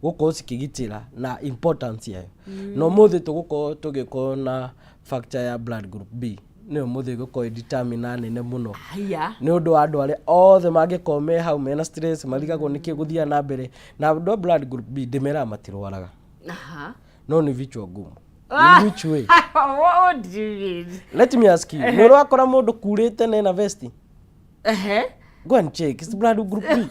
Gũkorwo cikĩgitĩra na importance yayo. Na ũmũthĩ tũgũkorwo tũgĩkorwo na factor ya blood group B, nĩyo mũthĩ ĩgũkorwo ĩ determiner nene mũno. Haya. Nĩ ũndũ wa andũ arĩa othe mangĩkorwo me hau mena stress, marigagwo nĩkĩ gũthiaga na mbere. Na andũ a blood group B, ndĩmeraga matirwaraga. No nĩ vichwa ngumu. In which way? What do you mean? Let me ask you, nĩ ũrakora mũndũ kurĩte na ena vesti? Ehe. Go and check, it's blood group B.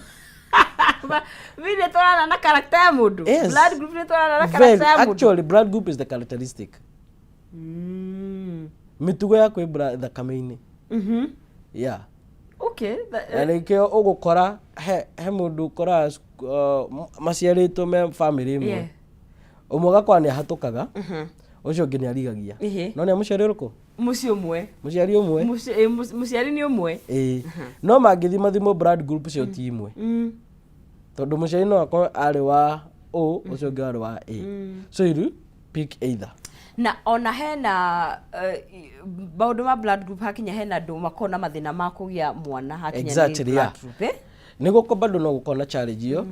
Mi nĩ twarana na character ya mũndũ. Yes. Blood group nĩ twarana na Very, character ya mũndũ. Actually, blood group is the characteristic. Mĩtugo yaku ĩ thakame-inĩ. Yeah. Okay. Na nĩkĩo ũgũkora he mũndũ ũkoraga maciarĩtwo me family ĩmwe. Ũmwe ũgakora nĩ ahatũkaga, ũcio ũngĩ nĩ arigagia. No nĩ a mũciari ũrĩkũ? Mũciĩ ũmwe. Mũciari ũmwe. Mũciari nĩ ũmwe. Ĩĩ. No mangĩthiĩ mathimwo blood group cio ti imwe. Tondũ mũciari no akorwo arĩ wa O, ũcio ũngĩ arĩ wa A. So you pick either. Na ona hena maũndũ ma blood group, hakinya hena andũ makoragwo na mathĩna ma kũgĩa mwana hakinya nĩ blood group, eh? Nĩ gũko bado no gũkorwo na challenge ĩyo,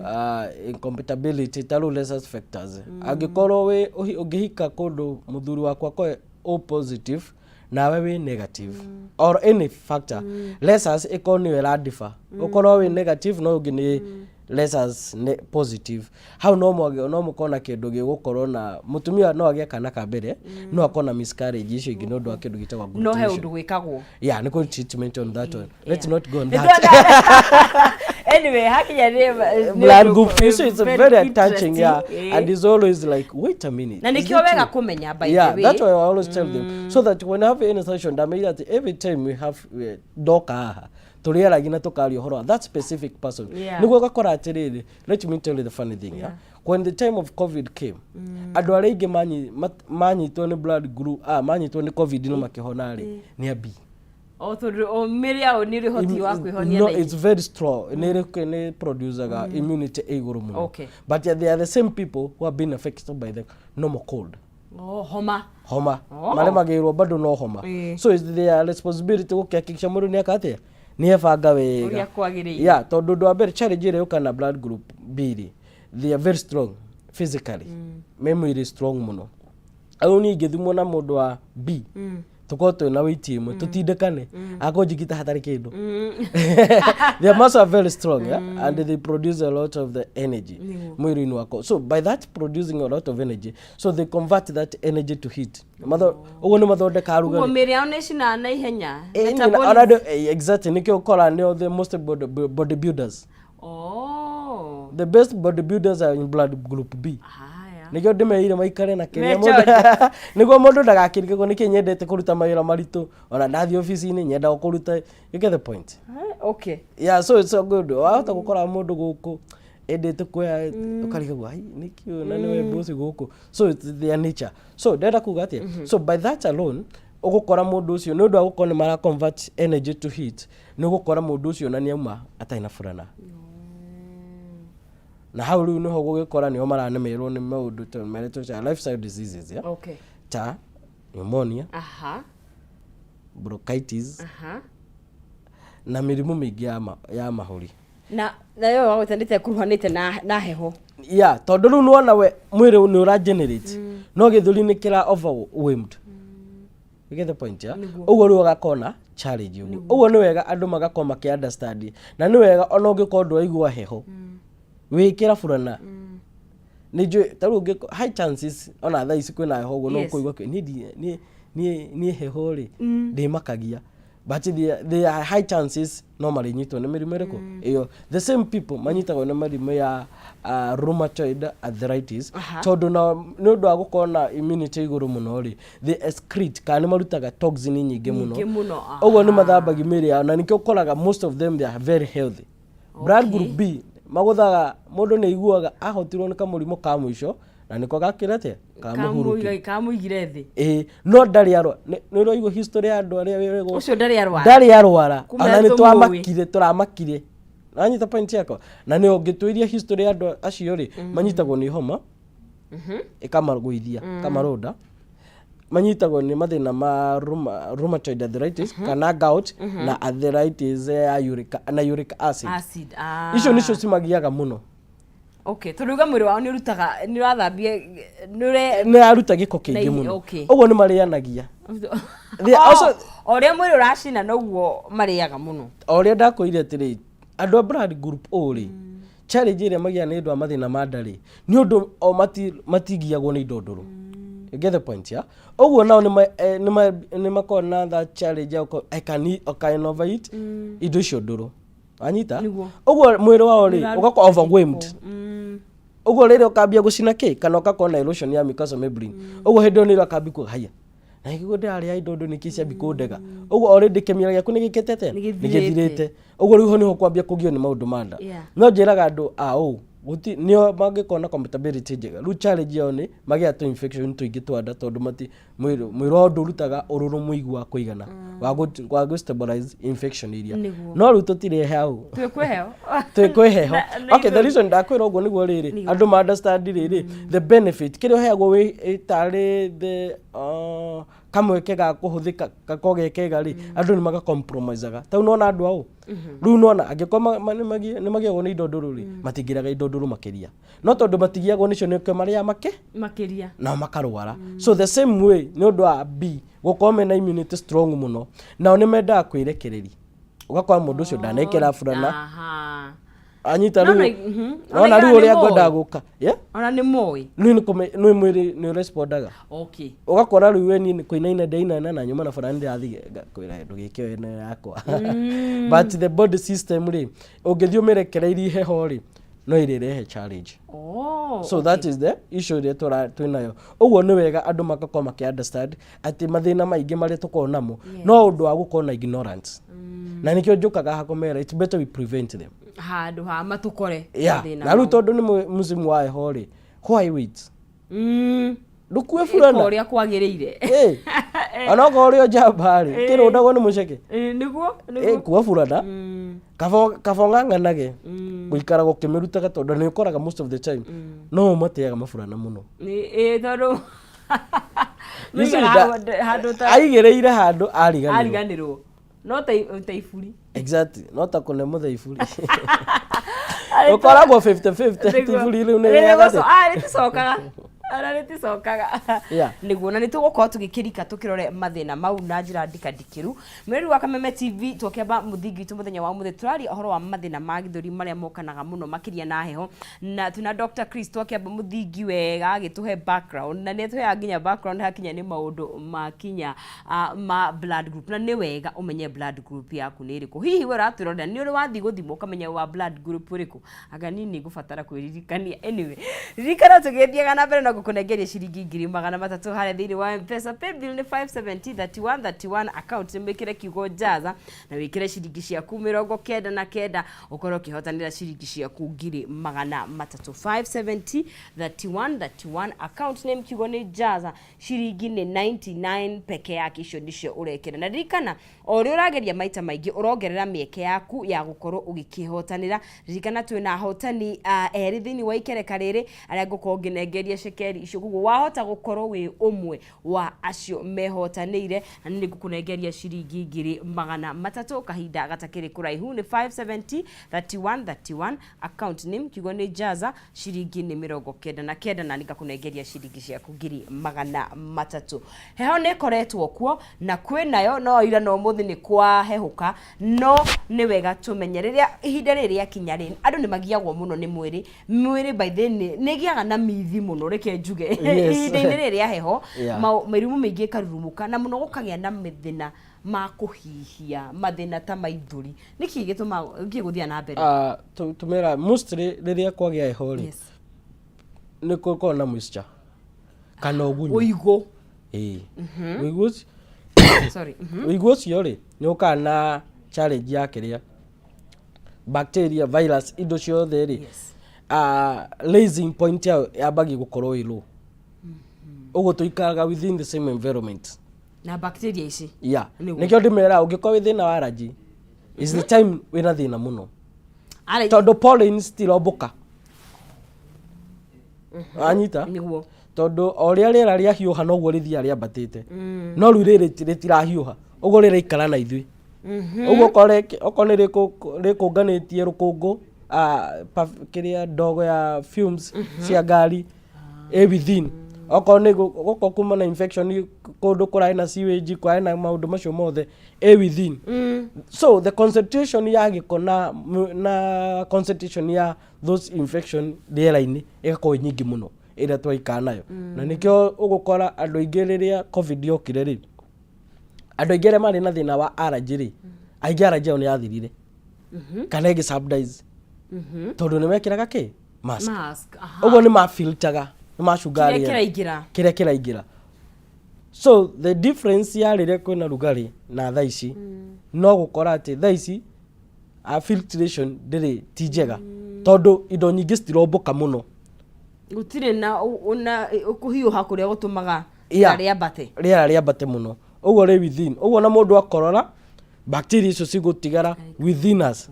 incompatibility, ta rĩu rhesus factors. Angĩkorwo wĩ ũngĩhika kũndũ mũthuri waku akorwo O positive nawe wĩ negative, or any factor rhesus ĩkorwo nĩyo ĩrandiba, ũkorwo wĩ negative no ũngĩ nĩ rhesus nĩ positive, hau no mwage, no mũkorwo na kĩndũ gĩgũkorwo na mũtumia no agĩe kana ka mbere, no akorwo na miscarriage icio ingĩ nĩ ũndũ wa kĩndũ gĩtagwo No he agglutination. ũndũ gwĩkagwo. Yeah, nĩ kũrĩ treatment on that one. Let's not go on Nĩ that. Anyway, hakinya nĩ Blood ũndũ group issue, it's a very touching, yeah. Interesting, And it's always like, wait a minute, na is nĩkĩo it wega true? kũmenya, by Yeah, the way. that's why I always tell them, so that when I have any session, ndameira atĩ every time we have ndoka haha, tũrĩaragia na tũkaria ũhoro wa that specific person. Nĩguo ũgakora atĩrĩrĩ, let me tell you the funny thing, yeah? When the time of COVID came, andũ arĩa aingĩ manyitwo nĩ blood group, ah, manyitwo nĩ COVID no makĩhona rĩ, nĩ a B. O tondũ o mĩrĩ yao nĩ ĩrĩ ũhoti wa kwĩhonia No, na ihenya. it's very strong. Nĩ producaga immunity ĩ igũrũ mũno. But they are the same people who have been affected by the normal cold. Oh, homa. Homa. Oh. Maremagĩrwo bado no homa. So it's their responsibility gũkĩhakikisha mũndũ nĩ eka atĩa, nĩ ebanga wega ũrĩa kwagĩrĩire. Yeah, tondũ ũndũ wa mbere, challenge ĩrĩa yũkaga na blood group B rĩ, they are very strong physically, me mwĩrĩ strong mũno. Rĩu niĩ ingĩthimwo na mũndũ wa B, tũkorwo twĩna weight ĩmwe, tũtindĩkane, akũnjigita hatarĩ kĩndũ. Their muscles are very strong, yeah? And they produce a lot of the energy mwĩrĩ-inĩ wako. So by that producing a lot of energy, so they convert that energy to heat. Ũguo nĩ mathondekaga Ũguo rugarĩ. mĩrĩ yao nĩ ĩcinaga na ihenya. Ona exactly, nĩkĩo ũkora nĩo the most bodybuilders. The best bodybuilders are in blood group B. Haya. Nĩkĩo ndĩmeire maikare na kĩrĩa Me mũndũ, nĩguo mũndũ ndagakĩrigagwo nĩkĩ nyendete kũruta mawĩra maritũ. Ona ndathiĩ obici-inĩ nyendaga kũruta. You get the point? Okay. Yeah, so it's so good. Wahota gũkora mũndũ gũkũ endete kuoya, ũkarigagwo, ai, nĩkĩ na nĩwe boss gũkũ? So it's their nature. So ndĩrenda kuga atĩa? So by that alone, ũgũkora mũndũ ũcio nĩ ũndũ wa gũkorwo nĩ mara convert energy to heat, nĩ ũgũkora mũndũ ũcio na nĩ auma atarĩ na burana. Na hau rĩu nĩho gũgĩkora nĩho maranemerwo nĩ maũndũ ta meretwo ta lifestyle diseases, yeah? Ta pneumonia, bronchitis na mĩrimũ mĩingĩ ya mahũri. Na nayo wagwĩtanĩte kuruhanĩte na heho. Yeah, tondũ rĩu nĩwona we mwĩrĩ nĩ ũra generate, no gĩthũri nĩ kĩra overwhelmed. You get the point? Yeah? Nĩguo. Ũguo rĩu ũgakona challenge ũguo. Ũguo nĩ wega andũ magakorwo makĩ understand, na nĩ wega ona ũngĩkorwo ndũraigua heho, wĩkĩra burana. Nĩ njũĩ ta rĩu high chances ona thaa ici kwĩna heho ũguo, no ũkũigua niĩ heho rĩ ndĩmakagia, but there are high chances no marĩnyitwo nĩ mĩrimũ ĩrĩkũ ĩyo. The same people manyitagwo nĩ mĩrimũ ya rheumatoid arthritis, tondũ na nĩ ũndũ wa gũkorwo na immunity igũrũ mũno rĩ, they excrete, kana nĩ marutaga toxin nyingĩ mũno. Nyingĩ mũno. Ũguo nĩ mathambagia mĩĩrĩ yao, na nĩkĩo ũkoraga most of them, they are very healthy. Blood group B magũthaga mũndũ nĩ aiguaga ahotirwo nĩ kamũrimũ ka mũico, na nĩko gakĩra atĩa, kamũhurũki. Kamũigire thĩ. Ĩĩ, no ndarĩ arwara. Nĩ ũraigua history ya andũ arĩa wĩrĩgwo Ũcio ndarĩ arwara. Ndarĩ arwara. Kumbe Ona nĩ tũmũĩ. twamakire, tũramakire. Nanyita point yakwa? Na nĩ ũngĩtuĩria history ya andũ acio rĩ, manyitagwo nĩ homa ĩkamagũithia, ĩkamarũnda, manyitagwo nĩ mathĩna ma rheumatoid arthritis kana gout na arthritis ya uric, na uric acid. Acid, ah. Icio nĩcio cimagiaga mũno. Okay, tondũ uga mwĩrĩ wao nĩ ũrutaga, nĩ ũrathambia, nĩ ũre Nĩ aruta gĩko kĩingĩ mũno. Ũguo nĩ marĩanagia. They are O ũrĩa mwĩrĩ ũracina noguo marĩaga mũno. O ũrĩa ndakwĩrire atĩrĩ, andũ a blood group O rĩ, challenge ĩrĩa magĩaga nĩ ũndũ wa mathĩna ma nda rĩ, nĩ ũndũ o matigiagwo nĩ indo ndũrũ. You get the point, yeah? Ũguo nao nĩ makoragwo na that challenge ya gũkorwo, I can eat, I can overeat indo icio ndũrũ. Wanyita? Nĩguo. Ũguo mwĩrĩ wao rĩ, Nĩũraruta ũgakorwo overwhelmed. Ũguo rĩrĩa ũkambia gũcina kĩ, kana ũgakorwo na erosion ya mucosal membrane. Ũguo hĩndĩ ĩyo nĩ ũrakambia kuga haya, na nĩguo ndĩrarĩa indo ndũ nĩkĩ ciambi kũndega. Ũguo already kĩmira gĩaku nĩ gĩkĩte atĩa? Nĩ gĩthirĩte. Nĩ gĩthirĩte. Ũguo rĩu ho nĩho kwambia kũgio nĩ maũndũ ma nda. No njĩraga andũ a ũũ, gũti nĩo mangĩkorwo na compatibility njega. Rĩu challenge yao nĩ magĩaga tũ infection tũingĩ twa nda tondũ mati mwĩrĩ wao ndũrutaga ũrũrũ mũigũ wa kũigana wa gũ stabilize infection iria. No rĩu tũtirĩ hau. Twĩ kwĩ heho. Twĩ kwĩ heho. Okay, the reason ndakwĩra ũguo nĩguo rĩrĩ, andũ ma understand rĩrĩ, the benefit kĩrĩa ũheagwo wĩ tarĩ the kamweke ga kũhũthĩka gakorwo ge kega rĩ, andũ nĩ maga compromiseaga. Ta rĩu nĩwona andũ a ũ? Rĩu nĩwona angĩkorwo nĩ magiagwo nĩ indo ndũrũ rĩ, matingĩrĩaga indo ndũrũ makĩria. No tondũ matigiagwo nĩcio nĩkĩo marĩaga makĩria. Nao makarwara. So the same way nĩ ũndũ wa B gũkorwo mena immunity strong mũno, nao nĩ mendaga kwĩrekereria. Ũgakora mũndũ ũcio ndanekĩra burana. Anyita rĩu. Nona rĩu ũrĩa ngwendaga gũka. Yeah? Ona nĩ moĩ. Rĩu nĩ kũme nĩ mwĩrĩ nĩ ũrespondaga. Ũgakora rĩu we niĩ nĩ kũinaina ndainaina na nyuma na burana ndĩrathiĩ ngakwĩra ndũgĩke ĩno yakwa. But the body system rĩ, ũngĩthiĩ ũmĩrekereirie heho rĩ, no ĩrĩrehe challenge. So that is the issue ĩrĩa twĩnayo. Ũguo nĩ wega andũ magakorwo makĩ understand atĩ mathĩna maingĩ marĩa tũkoragwo namo no ũndũ wa gũkorwo na ignorance. Na nĩkĩo njũkaga haha kũmera it's better we prevent them. Handũ ha matũkore Yeah. mathĩna Na rĩu mau. tondũ nĩ mũsimu wa heho rĩ, why wait? Ndũkue burana. Ĩka ũrĩa kwagĩrĩire. Ona okorwo ũrĩ o njamba rĩ, kĩrũndagwo nĩ mũceke. Nĩguo, nĩguo. Kua burana. Kaba ũng'ang'anage gũikara gũkĩmĩrutaga tondũ nĩ ũkoraga most of the time no ũmateaga maburana mũno. Tondũ You see, Mũigaga handũ ta aigĩrĩire handũ ariganĩrwo. Ariganĩrwo. No ta iburi. Exactly. No ta kũne mũthee iburi. Ũkoragwo 50-50 ti iburi rĩu nĩ rĩaga atĩa? Rĩticokaga. Ona rĩticokaga. Nĩguo, na nĩ tũgũkorwo tũgĩkĩrika tũkĩrore mathĩna mau na njĩra ndikandikĩru. Mwĩrori wa Kameme TV, twakĩamba mũthingi witũ mũthenya wa ũmũthĩ, tũraria ũhoro wa mathĩna ma gĩthũri marĩa mokanaga mũno makĩria na heho. Na twĩna Dr. Chris twakĩamba mũthingi wega agĩtũhe background, na nĩ atũheaga nginya background hakinya nĩ maũndũ makinya ma blood group. Na nĩ wega ũmenye blood group yaku nĩ ĩrĩkũ. Hihi we ũratwĩrorera nĩ ũrĩ wathiĩ gũthimwo ũkamenya wa blood group ĩrĩkũ? Anga niĩ nĩ ngũbatara kwĩririkania. Anyway, ririkana tũgĩthiaga na mbere no ngũkũnengeria ciringi 300,000 harĩa thĩinĩ wa M-Pesa. Paybill nĩ 570 31 31, account nĩ wĩkĩre kiugo Jaza na wĩkĩre ciringi ciaku 99 ũkorwo ũkĩhotanĩra ciringi ciaku 300,000. 570 31 31, account name kiugo nĩ Jaza, ciringi nĩ 99 peke yake, icio nicio ũrekĩra. Na ririkana o ũrĩa ũrageria maita maingĩ ũrongerera mĩeke yaku ya gũkorwo ũgĩkĩhotanĩra. Ririkana twĩna ahotani erĩ thĩinĩ wa ikereka rĩrĩ arĩa ngũkorwo ngĩnengeria cekeri icio, koguo wahota gũkorwo wĩ ũmwe wa acio mehotanĩire, na nĩ ngũkũnengeria ciringi 300,000 kahinda gatakĩrĩ kũraihu. Nĩ 570 31 31, account name kiugo nĩ Jaza, ciringi nĩ 99, na nĩngakũnengeria ciringi ciaku 300,000. Heho nĩ ĩkoretwo kuo na kwĩ nayo, no ira na ũmũthĩ nĩ kwahehũka, no nĩ wega tũmenye rĩrĩa ihinda rĩrĩ rĩakinya rĩ, andũ nĩ magiagwo mũno nĩ mwĩrĩ. Mwĩrĩ by the way nĩ ĩgĩaga na mithi mũno, reke njuge. Ihinda-inĩ rĩrĩ rĩa heho, mĩrimũ mĩingĩ ĩkarurumũka na mũno gũkagĩa na mathĩna ma kũhihia, mathĩna ta maithori. Nĩkĩ gĩtũmaga, nĩkĩ gũthiaga na mbere? Tũmera mostly rĩrĩa kwagĩa heho rĩ, nĩ gũkoragwo na moisture kana ũgunyu. Ũigũ. Ĩĩ. Ũigũ ũcio, Sorry. Ũigũ ũcio rĩ, nĩ ũkaga na challenge ya kĩrĩa bacteria, virus, indo ciothe rĩ, raising point yao yambagia gũkorwo ĩ low. Ũguo tũikaraga within the same environment. Na bacteria ici. Yeah. Nĩguo. Nĩkĩo ndĩmeraga ũngĩkorwo wĩ thĩna wa allergy, is the time wĩna thĩna mũno. Allergy. Tondũ pollen citirombũka. Wanyita? Nĩguo. Tondũ o ũrĩa rĩera rĩahiũha noguo rĩthiaga rĩambatĩte. No rĩu rĩrĩ rĩtirahiũha. Ũguo rĩraikara na ithuĩ. Ũguo okorwo nĩ rĩkũnganĩtie rũkũngũ, Kĩrĩa ndogo ya fumes cia ngari ĩ within, okorwo nĩ gũkorwo kuma na infection kũndũ kũrarĩ na sewage, kũrarĩ na maũndũ macio mothe ĩ within. So the concentration ya gĩko na concentration ya those infection rĩera-inĩ ĩgakorwo ĩ nyingĩ mũno ĩrĩa twaikara nayo. Na nĩkĩo ũgũkora andũ aingĩ rĩrĩa COVID yokire rĩ, andũ aingĩ arĩa marĩ na thĩna wa allergy rĩ, aingĩ allergy yao nĩ yathirire kana ĩgĩ subsidize tondũ nĩ mekĩraga kĩ mask. Mask, aha. Ũguo nĩ mafiltaga, nĩ macungaga kĩrĩa rĩera kĩraingĩra. Kĩrĩa kĩraingĩra. So the difference ya rĩrĩa kwĩna rugarĩ na thaa ici no gũkora atĩ thaa ici filtration ndĩrĩ, ti njega, tondũ indo nyingĩ citirombũka mũno. Gũtirĩ na kũhiũha kũrĩa gũtũmaga rĩera rĩambate. Rĩera rĩambate mũno ũguo rĩ within ũguo, na mũndũ akorora, bacteria icio cigũtigara within us,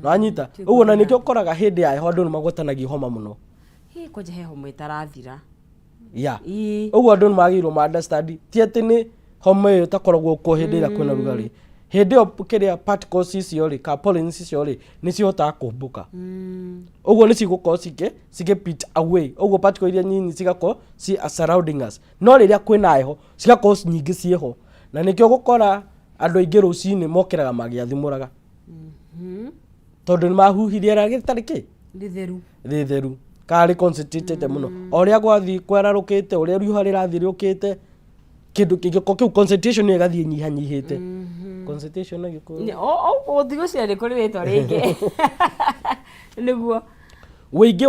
nĩwanyita ũguo? Na nĩkĩo ũkoraga hĩndĩ ya heho andũ nĩ magwatanagio homa mũno. Hĩ, kwanja he homa ĩtarathira. Ũguo andũ nĩ magĩrĩirwo ma understand ti atĩ nĩ homa ĩyo ĩtakoragwo kuo hĩndĩ ĩrĩa kwĩna rugarĩ. Hĩndĩ ĩyo kĩrĩa particles icio rĩ, ka pollens icio rĩ, nĩ cihotaga kũmbũka. Ũguo nĩ cigũkorwo cikĩ pit away, ũguo particle iria nyinyi cigakorwo ci surrounding us. No rĩrĩa kwĩna heho cigakorwo nyingĩ ciĩho, na nĩkĩo gũkora andũ aingĩ rũcinĩ mokĩraga magĩathimũraga tondũ nĩ mahuhirie rĩera rĩtarĩ kĩ rĩtheru. Rĩtheru kana rĩ concentrated mũno. O ũrĩa gwathiĩ kwerarũkĩte, ũrĩa riũa rĩrathiĩ rĩũkĩte, kĩndũ kĩngĩkorwo kĩu concentration ĩyo ĩgathiĩ nyihanyihĩte concentration na Gĩkũyũ. Gũtigũcia nĩ kũrĩ rĩtwa rĩngĩ nĩguo. Wĩingĩ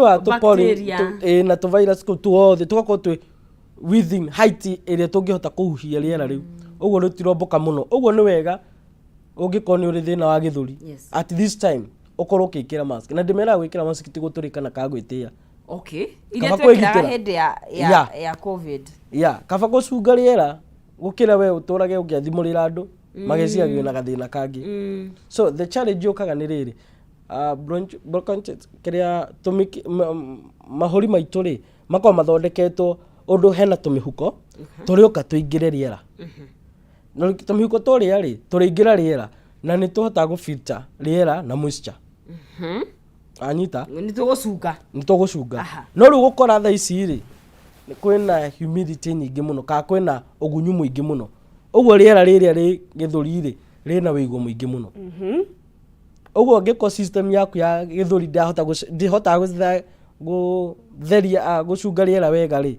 wa tũ pollen Bacteria. Na tũ virus kũu tuothe tũgakorwo twĩ within height ĩrĩa tũngĩhota kũhuhia rĩera rĩu, ũguo rĩtirombũka mũno. Ũguo nĩ wega ũngĩkorwo nĩ ũrĩ thĩna wa gĩthũri, at this time ũkorwo ũkĩkĩra mask. Na ndĩmeraga gwĩkĩra mask ti gũtũrĩkana kana gwĩtĩa. Okay, iria Kaba twekĩraga kwĩgitĩra. hĩndĩ ya ya COVID. Ya kaba gũcunga rĩera gũkĩra we ũtũrage ũngĩathimũrĩra andũ mageciria wĩna gathĩna kangĩ. So the challenge yũkaga nĩ rĩrĩ, bronchitis, kĩrĩa mahũri maitũ rĩ makoragwo mathondeketwo ũndũ hena tũmĩhuko tũrĩũka tũingĩre rĩera, na tũmĩhuko tũrĩa rĩ tũrĩingĩra rĩera na nĩ tũhotaga gũfilter rĩera na moisture, anyita? Nĩ tũgũcunga. Nĩ tũgũcunga. No rĩu gũkora thaa ici rĩ kwĩna humidity nyingĩ mũno kana kwĩna ũgunyu mũingĩ mũno, ũguo rĩera rĩrĩa rĩ gĩthũri rĩ rĩna wĩigũ mũingĩ mũno. Ũguo angĩkorwo system yaku ya gĩthũri ndĩrahota ndĩhotaga gũtheria, gũcunga rĩera wega rĩ,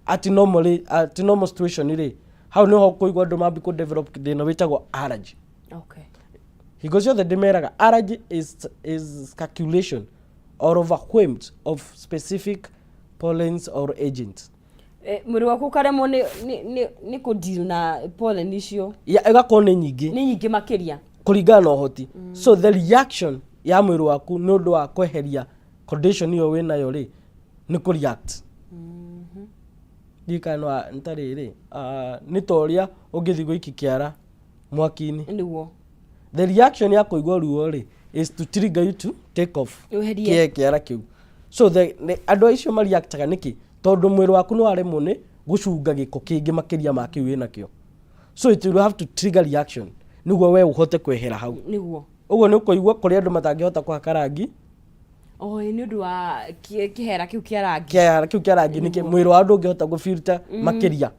at normal situation rĩ, hau nĩho kũigua andũ mambi kũ develop thĩna wĩtagwo allergy. Hingo ciothe ndĩmeraga allergy is calculation or overwhelmed of specific pollens or agents. Mwĩrĩ waku ũkaremwo nĩ kũ deal na pollen icio. Ya ĩgakorwo nĩ nyingĩ. Nĩ nyingĩ makĩria. Kũringana na ũhoti. So the reaction ya mwĩrĩ waku nĩ ũndũ wa kweheria condition ĩyo wĩnayo rĩ nĩ kũ react. Ndirikana no nĩ ta rĩrĩ, nĩ ta ũrĩa ũngĩthiĩ gũikia kĩara mwaki-inĩ. The reaction ya kũigua ruo rĩ is to trigger you to take off Weherie. kĩara kĩu. So andũ acio mareactaga nĩkĩ? Tondũ mwĩrĩ waku nĩ waremwo nĩ gũcunga gĩko kĩngĩ makĩria ma kĩu wĩnakĩo, so it will have to trigger reaction nĩguo we ũhote kwehera hau. Ũguo nĩ ũkũigua kũrĩ andũ matangĩhota kũhaka rangi. O ĩ, nĩ ũndũ wa kĩhera kĩu kĩa rangi. Kĩara kĩu kĩa rangi nĩkĩ mwĩrĩ wa ndũngĩhota gũfilter makĩria.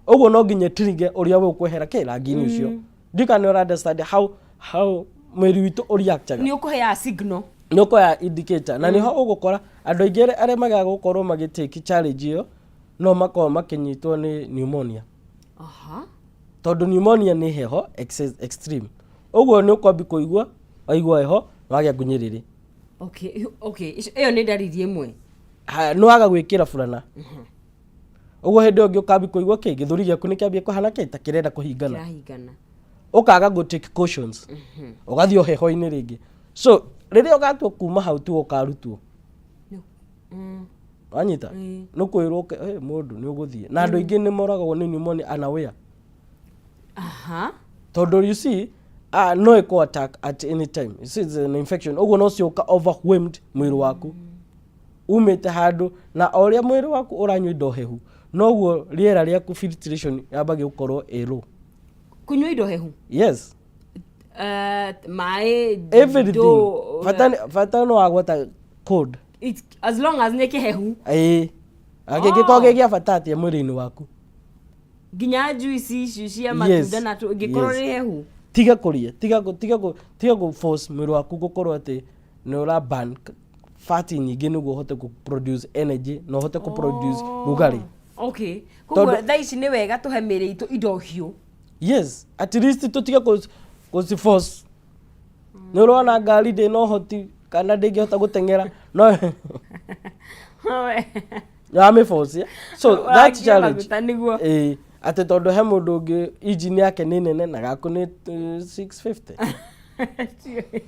Ũguo no nginya trigger ũrĩa we ũkwehera kĩ rangi-inĩ ũcio. Ndikana nĩ ũra understand how mwĩrĩ witũ ũreactaga. Nĩ ũkũheaga signal. Nĩ ũkoya indicator, na nĩho ũgũkora andũ aingĩ arĩa magaga gũkorwo magĩtake challenge ĩyo no makorwo makĩnyitwo nĩ pneumonia. Tondũ pneumonia nĩ heho extreme, ũguo nĩ ũkwambi kũigua waigua heho wagĩa ngunyĩrĩrĩ. Okay, ĩyo nĩ ndariri ĩmwe. Nĩ waga gwĩkĩra burana, ũguo hĩndĩ ĩyo ũngĩ ũkambi kũigua kĩ gĩthũri gĩaku nĩ kĩambia kũhana kĩ ta kĩrenda kũhingana. Kĩrahingana. Ũkaga gũ take cautions, ũgathiĩ o heho-inĩ rĩngĩ. So rĩrĩa ũgatua kuma hau tu ũkarutwo. Wanyita? Nĩ kwĩrwo hey, mũndũ nĩ ũgũthiĩ, na andũ aingĩ nĩ moragwo nĩ pneumonia unaware. Tondũ you see, no ĩkũ attack at any time. You see, it's an infection, ũguo no ciũka overwhelmed mwĩrĩ waku umĩte handũ, na o ũrĩa mwĩrĩ waku ũranyua indo hehu noguo rĩera rĩaku filtration yambagia gũkorwo ĩ low. Kũnyua indo hehu? Yes. Maĩ Everything. Ndũ- Bata no wagwata cold. As long as nĩ kĩhehu. Ĩĩ, angĩgĩkorwo gĩ gĩa bata atĩa mwĩrĩ-inĩ waku. Nginya juice icio cia matunda na tũ ĩngĩkorwo nĩ hehu. Tiga kũrĩa, tiga kũ force mwĩrĩ waku gũkorwo atĩ nĩ ũra burn fat nyingĩ nĩguo ũhote kũ produce energy na ũhote kũ produce rugarĩ. Okay, koguo thaa ici nĩ wega tũhe mĩrĩ itũ indo hiũ. Yes, at least tũtige kũci force. Nĩ ũrona ngari ndĩ na ũhoti kana ndĩngĩhota gũteng'era no wamĩ force, so that Ũrakia challenge maguta nĩguo. Ĩĩ, atĩ tondũ he mũndũ ũngĩ engine yake nĩ nene na gaku nĩ 650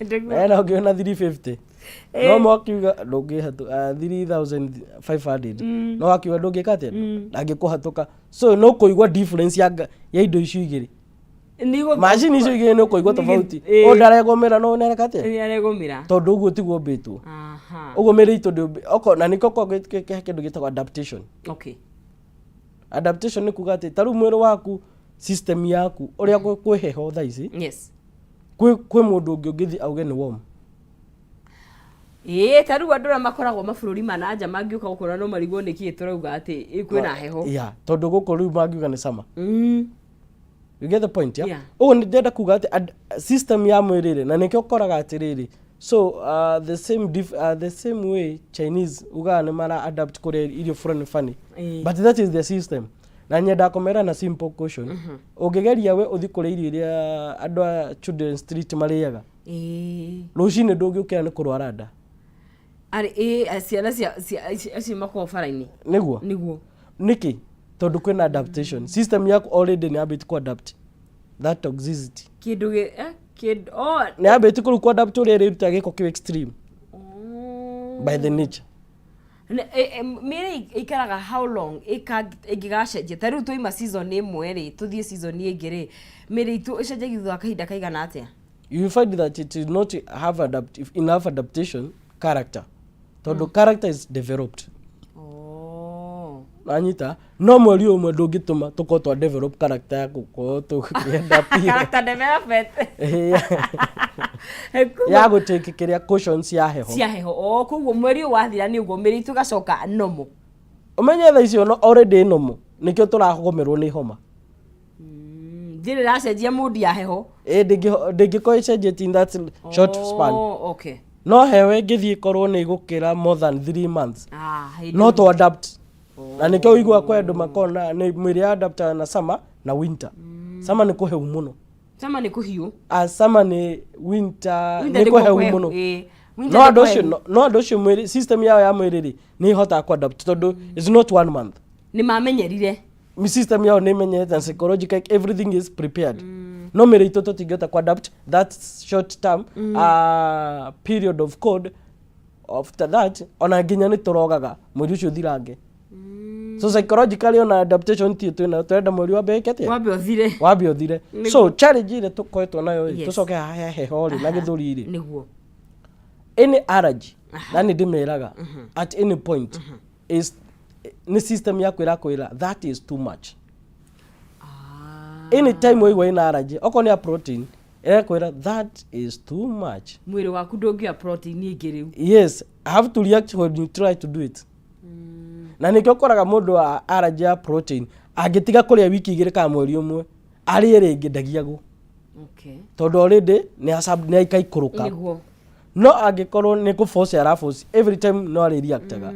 Nĩguo. Ena ũngĩ ona 350 no mwakiuga ndũngĩhatũ 3500 no wakiuga ndũngĩka atĩa, ndangĩkũhatũka, so no kũigua difference ya indo icio igĩrĩ. Macini icio igĩrĩ nĩ ũkũigua tofauti. Ũyũ ndaregũmĩra no nĩareka atĩa? Nĩ aregũmĩra. Tondũ ũguo tiguo ũmbĩtwo. Ũguo mĩrĩ itũ oko na nĩkĩo kĩndũ gĩtagwo adaptation. Adaptation nĩ kuga atĩ ta rĩu mwĩrĩ waku, system yaku, ũrĩa kwĩ heho thaa ici, kwĩ mũndũ ũngĩ ũngĩthiĩ auge nĩ warm. Ĩĩ, ta rĩu andũ arĩa makoragwo mabũrũri ma na nja mangĩũka gũkũ na no marigwo nĩkĩĩ tũrauga atĩ kwĩna heho. Yeah, tondũ gũkũ rĩu mangiuga nĩ summer. You get the point, yeah? Yeah. Ũguo nĩ ndĩrenda kuga atĩ system ya mwĩrĩ rĩ, na nĩkĩo ũkoraga atĩrĩrĩ, so the same way Chinese ugaga nĩ mara adapt kũrĩa irio fulani funny, but that is the system. Na nyendaga kũmera na simple question: ũngĩgeria we ũthi kũrĩa irio iria andũ a Children Street marĩaga, rũcinĩ ndũngĩũkĩra nĩ kũrwara nda. Arĩ ĩĩ, ciana cia acio makoragwo bara-inĩ. Nĩguo. Nĩguo. Nĩkĩ? Tondũ kwĩna adaptation. System yaku already nĩ yambĩtie kũ adapt that toxicity. Kĩndũ gĩ kĩndũ, oh. Nĩ yambĩtie kũrĩu kũ adapt ũrĩa ĩrĩruta gĩko kĩu extreme by the nature. Mĩrĩ ĩikaraga how long ĩngĩgacenjia? Ta rĩu twaima season ĩmwe rĩ, tũthiĩ season ĩngĩ rĩ, mĩrĩ itũ ĩcenjagia thutha wa kahinda kaigana atĩa? You will find that it will not have enough adaptation character, tondũ character is developed. Nanyita no mweri ũmwe ndũngĩtũma tũkorwo twa develop character ya gũkorwo tũkĩenda Character development. Ya gũtake kĩrĩa cautions ya heho. Cia heho. Oh, koguo mweri ũyũ wathira nĩ ũguo mĩrĩ itũ ĩgacoka normal. Ũmenye thaa icio no already normal, nĩkĩo tũragũmĩrwo nĩ homa. Ndĩrĩ ĩracenjia mood ya heho. Ĩ, ndĩngĩkorwo ĩcenjetie in that short span. No heho ĩngĩthiĩ ĩkorwo nĩ ĩgũkĩra more than 3 months, hĩndĩ no to adapt, na nĩkĩo ũiguaga kwĩ andũ makona nĩ mwĩrĩ ya adapt na summer na winter. Summer nĩ kũhehu mũno. Summer nĩ kũhiũ. A summer nĩ winter. Winter nĩ nĩkuo kũhehu kũhehu, mũno. ĩĩ. Winter No nĩ andũ acio kũhehu. no andũ acio mwĩrĩ, system yao ya mwĩrĩ rĩ, nĩ ĩhotaga kũ adapt tondũ it's not one month. Nĩ mamenyerire. System yao nĩ imenyerete and psychological everything is prepared, no mĩrĩ itũ tũtingĩhota kũ adapt that short term period of cold. After that ona nginya nĩ tũrogaga mwĩrĩ ũcio ũthirange. So psychologically ona adaptation ti twĩnayo, tũrenda mweri wambe ĩke atĩa? Wambe ũthire. Wambe ũthire. So challenge ĩrĩa tũkoretwo nayo rĩ, tũcoke haha heho rĩ na gĩthũri rĩ, any allergy, na nĩ ndĩmeraga at any point is nĩ system yaku ĩrakwĩra that is too much. Anytime waigua ina allergy, okorwo nĩ ya protein, ĩrakwĩra that is too much. Mwĩrĩ waku ndũngĩoya protein ĩngĩ rĩu. Yes, I have to react when you try to do it. Na nĩkĩo ũkoraga mũndũ wa allergy ya protein angĩtiga kũrĩa wiki 2 kana mweri 1, arĩe rĩngĩ ndagiagwo, tondũ already nĩ aikaikũrũka. No angĩkorwo nĩ kũ force ara force every time, no arĩ reactaga,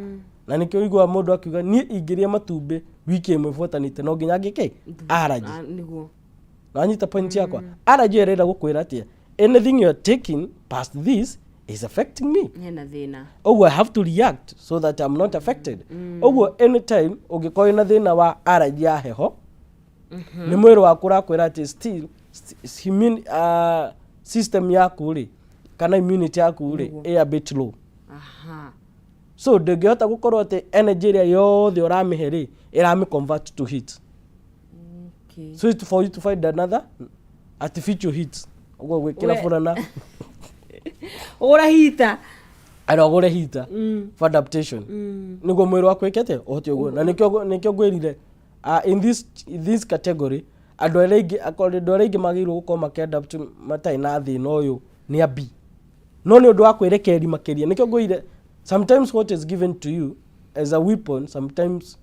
na nĩkĩo ũiguaga mũndũ akiuga, "Niĩ ingĩrĩa matumbĩ wiki 1 buatanĩte no nginya ngĩke allergy." Ah, nĩguo. Nanyita point yakwa? Allergy ĩrenda gũkwĩra atĩa? Anything you are taking past this is affecting me. Hena thĩna. Ũguo I have to react so that I'm not affected. Ũguo anytime ũngĩkorwo wĩna thĩna wa allergy ya heho, nĩ mwĩrĩ waku ũrakwĩra atĩ still immune system yaku rĩ, kana immunity yaku rĩ, ĩ a bit low. So ndũngĩhota gũkorwo atĩ energy ĩrĩa yothe ũramĩhe rĩ, ĩramĩ convert to heat. So it's for you to find another artificial heat, ũguo gwĩkĩra burana. Ũgũra heater. Ara ũgũre heater for adaptation, nĩguo mwĩrĩ waku wĩke atĩa? Ũhote ũguo. Na nĩkĩo ngwĩrire in this category Andũ arĩa aingĩ, akorwo andũ arĩa aingĩ magĩrĩirwo gũkorwo makĩ-adapt matarĩ na thĩna ũyũ nĩ a B, no nĩ ũndũ wa kwĩrekereria makĩria, nĩkĩo ngwĩrire sometimes what is given to you as a weapon, sometimes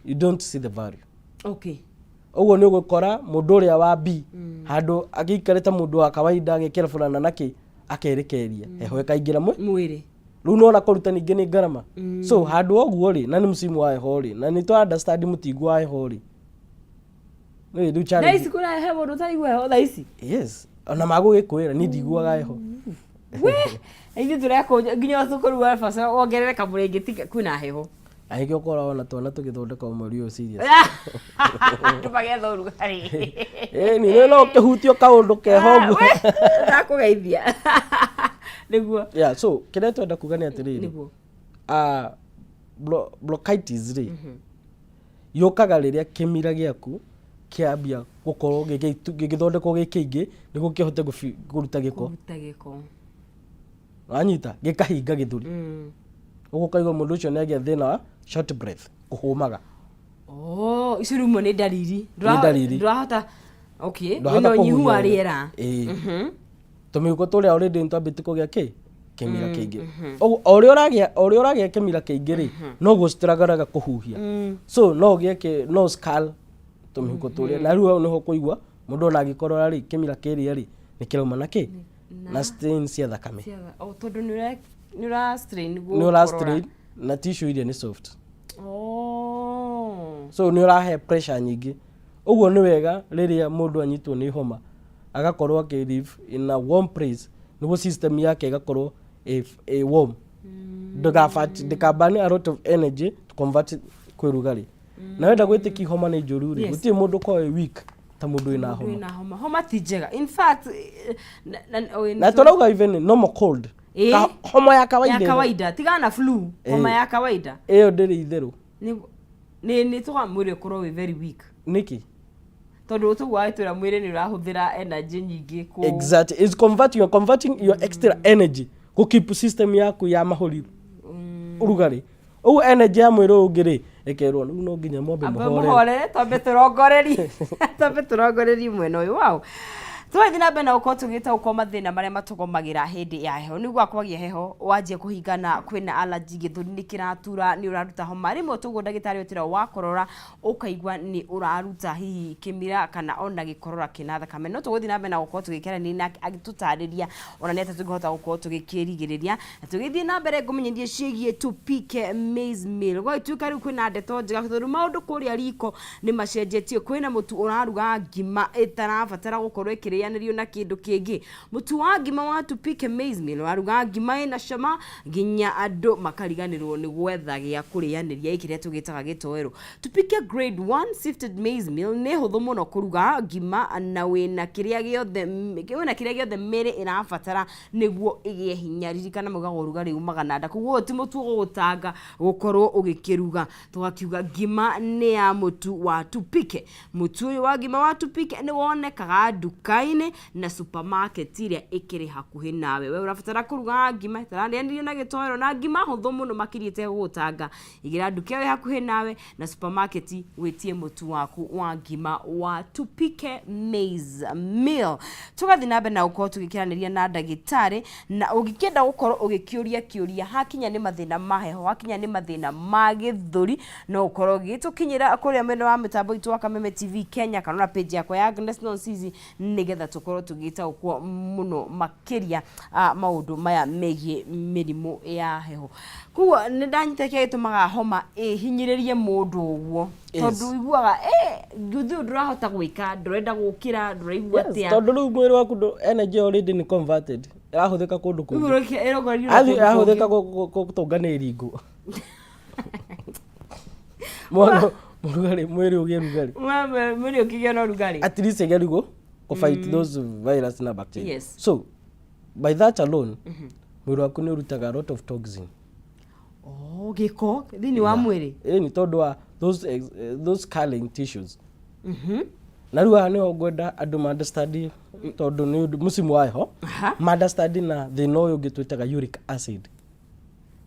you don't see the value. Ũguo nĩ ũgũkora mũndũ ũrĩa wa B, handũ agĩikare ta mũndũ wa kawaida, agekĩra burana nakĩ, akerekereria, heho ĩkaingĩra mwĩrĩ. Rĩu nona kũruta ningĩ nĩ ngarama. So handũ ũguo rĩ, na nĩ msimu wa heho rĩ, na nĩ twa understand mũtingu wa heho rĩ, rĩ rĩu Thaa challenge. Ici kwĩna he mũndũ ũtaraigua heho thaa ici? Yes, ona magũgĩkwĩra niĩ ndiguaga heho. We, ithuĩ tũrekũnja nginya ũcũkũrũ wa baca wongerere kamũrĩngĩ tiga kwĩna heho. Angĩkĩ ũkora ona twana tũgĩthondeka mweri ũyũ serious. Andũ magetha ũrugarĩ. Ĩĩ ni no ũkĩhutio kaũndũ keho ũguo. Ndakũgeithia nĩguo. Yeah, so kĩrĩa twenda kuga nĩ atĩrĩrĩ, bronchitis rĩ, yũkaga rĩrĩa kĩmira gĩaku kĩambia gũkorwo gĩgĩthondekwo gĩ kĩingĩ nĩguo kĩhote kũruta gĩko. Kũruta gĩko. Wanyita, gĩkahinga gĩthũri. Ũguo ũkaigua mũndũ ũcio nĩ agĩa thĩna wa short breath, kũhũmaga. Oh, icio rĩmwe nĩ ndariri. Nĩ ndariri. Ndũrahota, okay. Ndũrahota Wĩna ũnyihu wa kũhuhia wega. rĩera. Ĩĩ. Tũmĩhuko tũrĩa already nĩ twambĩtie kũgĩa kĩ kĩmira kĩingĩ. Ũguo o ũrĩa ũragĩa kĩmira kĩingĩ rĩ, noguo struggle kũhuhia. So no ũgĩe kĩ no scar tũmĩhuko tũrĩa, na rĩu hau nĩho ũkũigua mũndũ ona angĩkorora rĩ, kĩmira kĩrĩa rĩ, nĩ kĩrauma na kĩ na stain cia thakame. Oh, tondũ nĩ ũra strain Nĩ ũra gũkorora. strain na tissue iria nĩ soft. So nĩ ũrahe pressure nyingĩ. Ũguo nĩ wega rĩrĩa mũndũ anyitwo nĩ homa agakorwo akĩ live in a warm place nĩguo system yake ĩgakorwo ĩ warm, ndĩkaburn a lot of energy to convert kwĩ rugarĩ. Na wenda gwĩtĩkia homa nĩ njũru rĩ, gũtirĩ mũndũ ũkoragwo wĩ weak ta mũndũ wĩna Mũndũ homa. Wĩna homa, homa ti njega, in fact, Na tũrauga even normal cold. Homa ya kawaida ya ĩno. Kawaida, tigana na flu, homa ya kawaida. Ĩyo ndĩrĩ itherũ. Nĩ tũga mwĩrĩ ũkorwo wĩ very weak. Nĩkĩ? Tondũ tũguo wagĩtwĩra mwĩrĩ nĩ ũrahũthĩra energy nyingĩ kũ Exactly, is convert you're converting your extra energy go keep system yaku ya mahũri ũrugarĩ. Ũguo energy ya mwĩrĩ ũyũ ũngĩ rĩ, ĩkerwo rĩu no nginya mwambe Ambe mũhorere. Mũhorere, twambe tũrongorerie mwena ũyũ wao. Tũrathiĩ na mbere na gũkorwo tũgĩtaũkwo mathĩna marĩa matũgomagĩra hĩndĩ ya heho. Nĩguo kwagĩa heho, wanjia kũhingana, kwĩna allergy, gĩthũri nĩ kĩratura, nĩ ũraruta homa rĩmwe. Tũguo ndagĩtarĩ ũtĩra wakorora ũkaigua nĩ ũraruta hihi kĩmira kana ona gĩkorora kĩna thakame. No tũgũthiĩ na mbere na gũkorwo tũgĩkeranĩria nake agĩtũtarĩria ona nĩ atĩa tũngĩhota gũkorwo tũgĩkĩrigĩrĩria. Na tũgĩthiĩ na mbere, ngũmenyithie ciĩgiĩ Tupike maize meal. Gwagĩtuĩka rĩu kwĩna ndeto njega tondũ maũndũ kũrĩa riko nĩ macenjetie. Kwĩna mũtu ũraruga ngima ĩtarabatara gũkorwo ĩkĩrĩanĩrio na kĩndũ kĩngĩ. Mũtu wa ngima wa Tupike maize meal waruga ngima ĩna cama nginya andũ makariganĩrwo nĩ gwetha gĩa kũrĩanĩria, kĩrĩa tũgĩtaga gĩtoero. Tupike grade 1 sifted maize meal nĩ hũthũ mũno kũruga ngima na wĩna kĩrĩa gĩothe mĩrĩ ĩrabatara nĩguo ĩgĩe hinya. Ririkana maugaga ũrugarĩ umaga na nda, koguo ũyũ ti mũtu ũgũgũtanga gũkorwo ũgĩkĩruga. Tũgakiuga ngima nĩ ya mũtu wa Tupike. Mũtu ũyũ wa ngima wa Tupike nĩ wonekaga nduka-inĩ na supermarket ĩrĩa ĩkĩrĩ hakuhĩ nawe. We ũrabatara kũruga ngima ĩtararĩanĩrio na gĩtoero na ngima hũthũ mũno makĩria ĩtegũgũtanga, igĩra nduka ĩyo ĩ hakuhĩ nawe na supermarket, wĩtie mũtu waku wa ngima wa Tupike maize meal. Tũgathiĩ na mbere na gũkorwo tũgĩkĩranĩria na ndagĩtarĩ, na ũngĩkĩenda gũkorwo ũgĩkĩũria kĩũria hakinya nĩ mathĩna ma heho, hakinya nĩ mathĩna ma gĩthũri, no ũkorwo ũgĩtũkinyĩra kũrĩa mwena wa mĩtambo itũ wa Kameme TV Kenya kana ona page yakwa ya Agnes Nonsizi, nĩgetha tũkorwo tũgĩtaũkwo mũno makĩria maũndũ maya megiĩ mĩrimũ ya heho. Koguo nĩ ndanyita kĩrĩa gĩtũmaga homa ĩhinyĩrĩrie mũndũ ũguo, tondũ iguaga nguthi ũyũ ndũrahota gwĩka, ndũrenda gũkĩra, ndũraigua atĩa. Tondũ rĩu mwĩrĩ waku energy already nĩ converted, ĩrahũthĩka kũndũ kũngĩ. Rĩu ĩrongoreirio na Athiĩ kũndũ kũngĩ. ĩrahũthĩka gũtũngana iringũ mwana mũrugarĩ, mwĩrĩ ũgĩe rugarĩ. Mwĩrĩ ũkĩgĩa na ũrugarĩ. At least ĩgerie gũ fight those virus na bacteria. So by that alone mwĩrĩ waku nĩ ũrutaga a lot of toxin. Oh, gĩko thĩinĩ wa mwĩrĩ. Ĩ nĩ tondũ wa those scarring tissues. Na rĩu haha nĩho ngwenda andũ ma understand, tondũ nĩ ũndũ mũcimu wa heho, ma understand na thĩna ũyũ ũngĩ twĩtaga uric acid.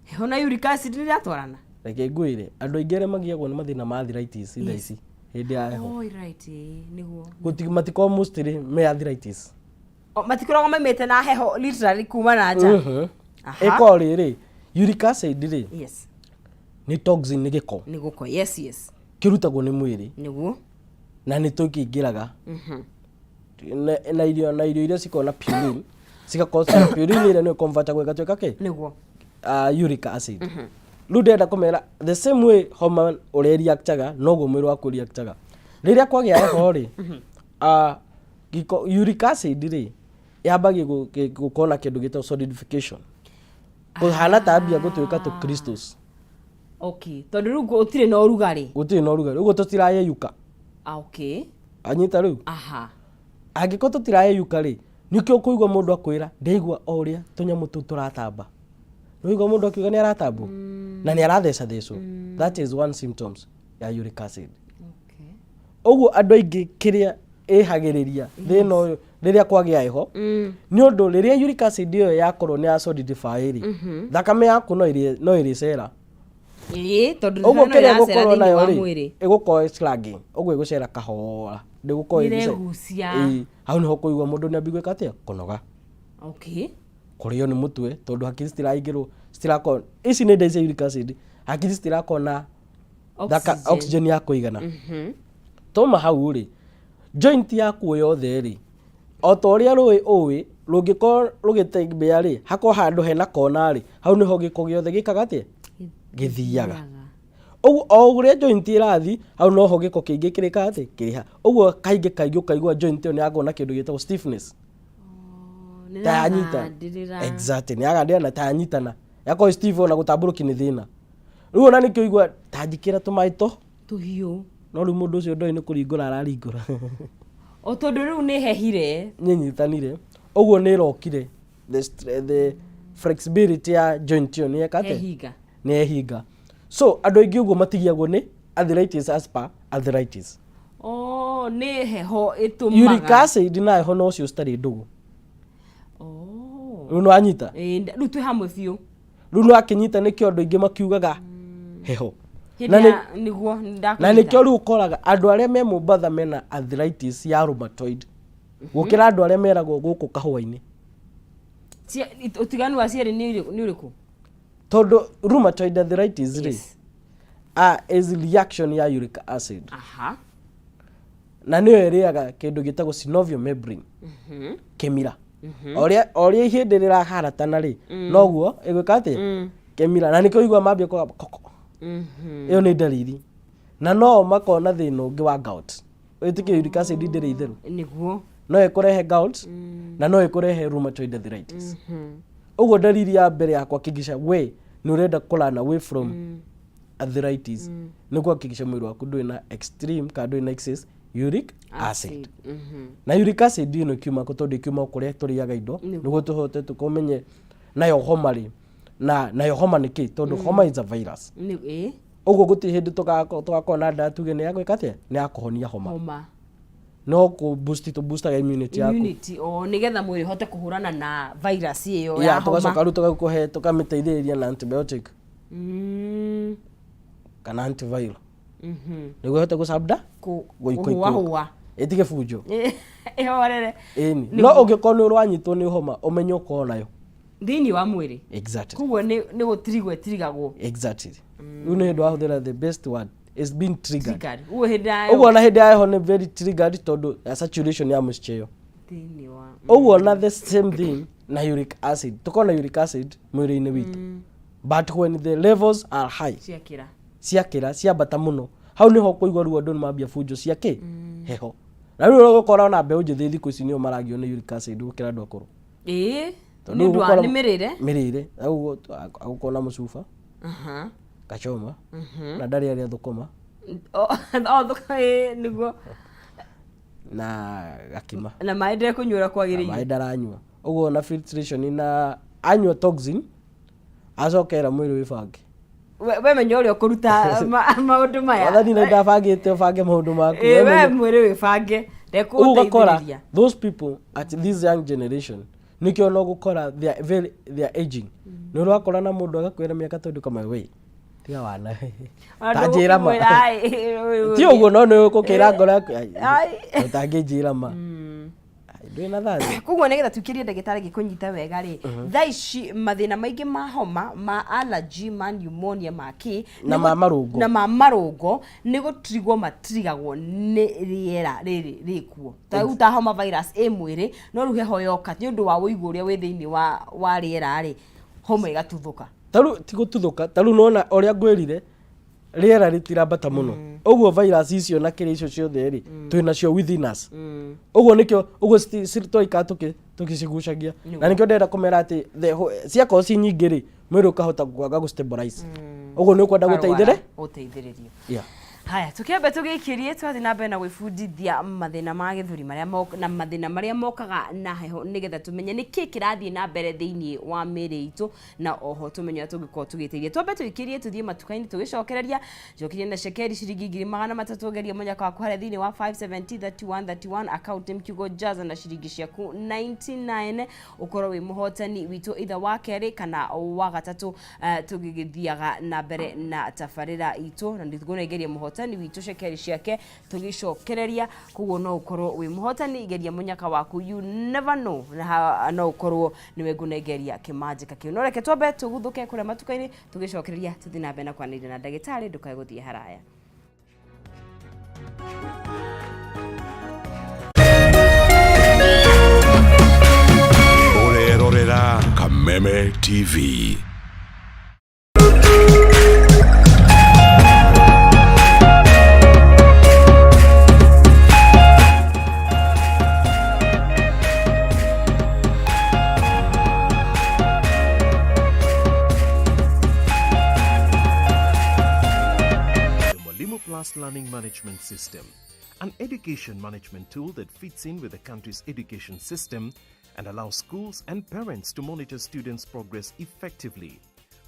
Heho na uric acid nĩ iratwarana? Reke ngwĩre, andũ aingĩ arĩa magiagwo nĩ mathĩna ma arthritis thaa ici, Hĩndĩ ya heho. Oh, right, ĩĩ, nĩguo. Matikoragwo mostly me arthritis. O, matikoragwo maimĩte na heho literally kuma na nja. Aha. Ĩkorwo rĩrĩ, uric acid rĩ, nĩ toxin, nĩ gĩko Nĩ gũko, yes. kĩrutagwo nĩ mwĩrĩ na nĩ tũkĩingĩraga na irio iria cikoragwo na purine, cigakorwo ciĩna purine ĩrĩa nĩyo convertagwo ĩgatuĩka kĩ? Uric acid. Rĩu ndĩrenda kũmera the same way homa ũrĩa reactaga, noguo mwĩrĩ waku reactaga rĩrĩa kwagĩa heho rĩ. Gĩko uric acid rĩ, yambagia gũkorwo na kĩndũ gĩtagwo solidification, kũhana ta ambia gũtuĩka tũ crystals. Okay, tondũ rĩu gũtirĩ na ũrugarĩ. Gũtirĩ na ũrugarĩ, ũguo tũtirayeyuka. Ah, okay. Anyita rĩu? Aha. Angĩkorwo tũtirayeyuka rĩ, nĩkĩo ũkũigua mũndũ akwĩra, "Ndaigua o ũrĩa tũnyamũ tũu tũratamba." Nĩwaigua mũndũ akiuga nĩ aratambwo na nĩ arathecathecwo? That is one symptoms ya uric acid. Ũguo andũ aingĩ kĩrĩa ĩhagĩrĩria thĩna ũyũ rĩrĩa kwagĩa heho, nĩ ũndũ rĩrĩa uric acid ĩyo yakorwo nĩ ya solidify rĩ, thakame yaku no ĩrĩcera. Ĩĩ, tondũ Ũguo thakame no kĩrĩa ĩracera ĩgũkorwo thĩinĩ nayo wa rĩ, mwĩrĩ. ĩgũkorwo slugging, ũguo ĩgũcera kahora, ndĩgũkorwo ĩgĩce- Nĩĩregucia. Ĩĩ, hau nĩho kũigua mũndũ nĩ ambia gwĩka atĩa? Kũnoga, kũrĩo nĩ mũtwe, tondũ hakiri citiraingĩrwo, citirakorwo ici nĩ ndaci cia uric acid, hakiri citirakorwo na Oxygen. Oxygen ya kũigana. Toma hau rĩ, joint yaku yothe rĩ, o ta ũrĩa rũĩ ũĩ rũngĩkorwo rũgĩtembea rĩ, hakorwo handũ hena kona rĩ, hau nĩho gĩko gĩothe gĩkaga atĩa? Gĩthiaga. Ũguo o ũrĩa joint ĩrathi, hau noho gĩko kĩingĩ kĩrĩkaga atĩ kĩrĩha. Ũguo kaingĩ kaingĩ ũkaigua joint ĩyo nĩ yakorwo na kĩndũ gĩtagwo stiffness, ta yanyita. Nĩragandĩrĩra. Exactly, nĩ yagandĩra na ta yanyitana, yakorwo stiff, ona gũtambũrũki nĩ thĩna. Rĩu ona nĩkĩo igua ta njikĩra tũmaĩ to tũhiũ. No rĩu mũndũ ũcio ndoĩ nĩ kũringũra araringũra. O tondũ rĩu nĩ hehire. Nĩ nyitanire ũguo, nĩ ĩrokire the flexibility ya joint ĩyo nĩ yeka atĩa? Hehinga. Nĩ yehinga. So andũ aingĩ ũguo matigiagwo nĩ arthritis as per arthritis. Oh, nĩ heho Uric ĩtũmaga. Acid na heho no cio citarĩ ndũgũ. Oh. Rĩu nĩ wanyita? Ĩĩ, rĩu twĩ hamwe biũ. Rĩu nĩ wakĩnyita nĩkĩo andũ aingĩ makiugaga heho. Hĩndĩ Na nĩguo na ndakũnyita. Nĩkĩo rĩu ũkoraga andũ arĩa me Mombatha mena arthritis ya rheumatoid gũkĩra andũ arĩa meragwo gũkũ kahũa-inĩ. Ũtiganu wa cierĩ nĩ ũrĩkũ? Tondũ rheumatoid arthritis rĩ, is reaction ya uric acid. Na nĩyo ĩrĩaga kĩndũ gĩtagwo synovial membrane, kĩmira. O ũrĩa ihĩndĩ rĩraharatana rĩ, noguo ĩgwĩka atĩa? Kĩmira. Na nĩkĩo igua mambia kuga koko. Ĩyo nĩ ndariri, na no makona thĩna ũngĩ wa gout. Wĩtĩkĩre uric acid ndĩrĩ itherũ. No ĩkũrehe gout na no ĩkũrehe rheumatoid arthritis. Ũguo ndariri ya mbere ya kuhakikisha we nĩ ũrenda kũrun away from arthritis nĩ kuhakikisha mwĩrĩ waku ndũrĩ na extreme kana ndũrĩ na excess uric acid. Na uric acid ĩno ĩkiuma kũ? Tondũ ĩkiuma o kũrĩa tũrĩaga indo. Nĩguo tũhote tũkũmenye nayo homa rĩ, na nayo homa nĩ kĩ? Tondũ homa is a virus. Ĩĩ. Ũguo gũtirĩ hĩndĩ tũgakorwo na ndawa tuge nĩ ya gwĩka atĩa, nĩ ya kũhonia homa. Homa. No kũ boost, tũ boostaga immunity yaku. Immunity, o nĩgetha mwĩrĩ ũhote kũhũrana na virus ĩyo ya ya tũgacoka homa. rĩu tũgakũhe, tũkamĩteithĩrĩria na antibiotic kana antiviral nĩguo ĩhote gũcabda kũhũahũa. Ĩtige bunjo. Ĩhorere. Ĩni, no ũngĩkorwo nĩ ũranyitwo nĩ homa, ũmenye ũkorwo nayo thĩinĩ wa mwĩrĩ. Exactly. Koguo nĩ gũtirigwo ĩtirigagwo. Exactly, rĩu nĩ hĩndĩ wahũthĩra the best word is being triggered. Triggered. Ũguo hĩndĩ ya Ũguo na hĩndĩ ya heho nĩ very triggered tondũ ya saturation ya moisture ĩyo. Thĩinĩ wa Ũguo na the same thing na uric acid, tũkorwo na uric acid mwĩrĩ-inĩ witũ, but when the levels are high, ciakĩra, ciakĩra, ciambata mũno, hau nĩho kũigua rĩu andũ nĩ mambia bunjo cia kĩ? Heho. Na rĩu ũgũkora ona mbeũ njĩthĩ thikũ ici nĩo maragio nĩ uric acid gũkĩra andũ akũrũ. Ĩĩ, Tondũ nĩ ũndũ wa ũgũkora- nĩ mĩrĩre. Mĩrĩre. Ũguo agũkorwo na mũcuba kachoma na ndarĩ arĩa thũkũma. O ĩĩ, nĩguo. Na gakima. Na maĩ ndekũnyuĩra Na maĩ kwagĩrĩire. Ndaranyua ũguo na filtration, na anyua toxin, acokera mwĩrĩ wĩbange. We menya ũrĩa ũkũruta maũndũ maya. Wathani na ndabangĩte ũbange maũndũ maku. Ĩĩ, We we menya- mwĩrĩ wĩbange. Ũguo ũgakora Ndekũgũteithĩrĩria. those people at this young generation, nĩkĩo no gũkora they are very, they are aging. Nĩ ũrakora na mũndũ agakwĩra mĩaka 20 kama we Tiga wana. Ona Ta njĩra ma. ndũgũkĩmwĩra, "Ai, ũyũ Ti ũngĩ." ũguo no nĩ ũgũkĩra ngoro yaku. Ai, Ai. ũtangĩnjĩra ma. Ai, ndwĩ na thani. Koguo nĩgetha tuikĩrie ndagĩtarĩ gĩkũnyita wega rĩ, thaa ici mathĩna maingĩ ma homa, ma allergy, ma pneumonia, ma kĩ Na ma marũngo. Na ma marũngo nĩ gũtrigwo matrigagwo nĩ rĩera rĩrĩ rĩkuo. Ta rĩu ta homa virus ĩ mwĩrĩ, no rĩu heho yoka nĩ ũndũ wa ũigũ ũrĩa wĩ thĩinĩ wa rĩera rĩ, homa ĩgatuthũka. Tarĩu ti gũtuthũka, tarĩu nĩwona ũrĩa ngwĩrire rĩera rĩtirambata mũno, ũguo virus icio na kĩrĩa icio ciothe rĩ, twĩ nacio within us. Ũguo nĩkĩo ũguo twaikara tũgĩcigucagia, na nĩkĩo ndĩrenda kũmera atĩ ciakorwo ci nyingĩ rĩ, mwĩrĩ ũkahota kwaga gũ stabilize, ũguo nĩ ũkwenda gũteithĩrĩ gũteithĩrĩrio. Yeah. Haya, tukiambe tũgĩikĩrie twathiĩ na mbere na gwĩbundithia mathĩna ma gĩthũri marĩa na mathĩna marĩa mokaga na heho, nĩgetha tũmenye nĩkĩ kĩrathiĩ na mbere thĩinĩ wa mĩĩrĩ itũ, na oho tũmenye ũrĩa tũngĩkorwo tũgĩteithia. Twambe tũikĩrie tũthiĩ matuka-inĩ, tũgĩcokereria njokirie na cekeri ciringi 300,000. Geria mũnyaka waku harĩa thĩinĩ wa 570 31 31, account name kiugo jaza na ciringi ciaku 99, ũkorwo wĩ mũhotani witũ either wa kerĩ kana wa gatatũ. Tũgĩgĩthiaga na mbere na tabarĩra itũ, na nĩtũkũnengeria mũhotani witũ cekeri ciake tũgĩcokereria. Koguo no ũkorwo wĩ mũhotani, geria mũnyaka waku, you never know, na no ũkorwo nĩwe ngũnengeria kĩmanjĩka kĩu. No reke twambe tũguthũke kũrĩa matuka-inĩ, tũgĩcokereria tũthiĩ na mbere na kwanĩria na ndagĩtarĩ. Ndũkae gũthiĩ haraya. Ũrerorera Kameme TV. The Mwalimu Plus Learning Management System, an education management tool that fits in with the country's education system and allows schools and parents to monitor students' progress effectively.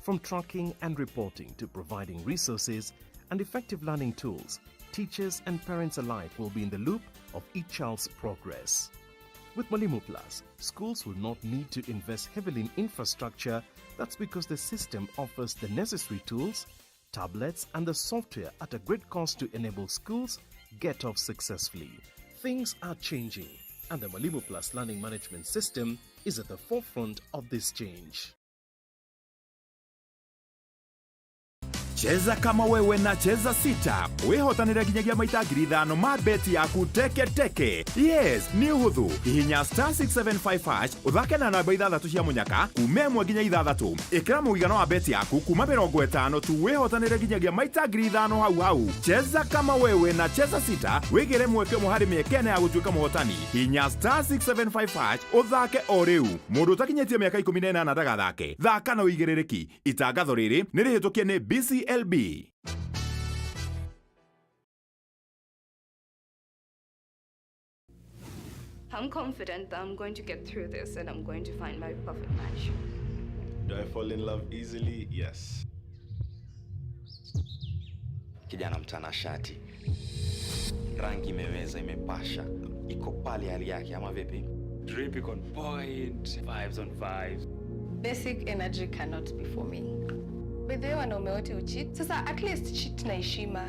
From tracking and reporting to providing resources and effective learning tools, teachers and parents alike will be in the loop of each child's progress. With Mwalimu Plus, schools will not need to invest heavily in infrastructure. That's because the system offers the necessary tools, tablets, and the software at a great cost to enable schools get off successfully. Things are changing, and the Mwalimu Plus Learning Management System is at the forefront of this change. Cheza kama wewe na Cheza Sita wĩhotanĩre nginyagia maita 5,000 ma beti yaku teke teke. Yes, nĩ ũhũthũ. Hihinya star 675 hash, ũthake na namba ithathatũ cia mũnyaka kuma 1 nginya 6. Ĩkĩra mũigana wa beti yaku kuma 50 tu, wĩhotanĩre nginyagia maita 5,000 hau hau. Cheza kama wewe na Cheza Sita, wĩgĩre mweke ũmwe harĩ mĩeke 4 ya gũtuĩka mũhotani. Hinya star 675 hash ũthake o rĩu. Mũndũ ũtakinyĩtie mĩaka 18 ndagathake. Thaka na ũigĩrĩrĩki. Itangatho rĩrĩ nĩ rĩhĩtũkie nĩ BCLB. I'm confident that I'm going to get through this and I'm going to find my perfect match. Do I fall in love easily? Yes. Kijana mtanashati, rangi imeweza, imepasha, iko pale hali yake, ama vipi? Drip iko on point, vibes on vibes. Basic energy cannot be for me. By the way, wanaume wote ucheat. Sasa at least cheat na heshima.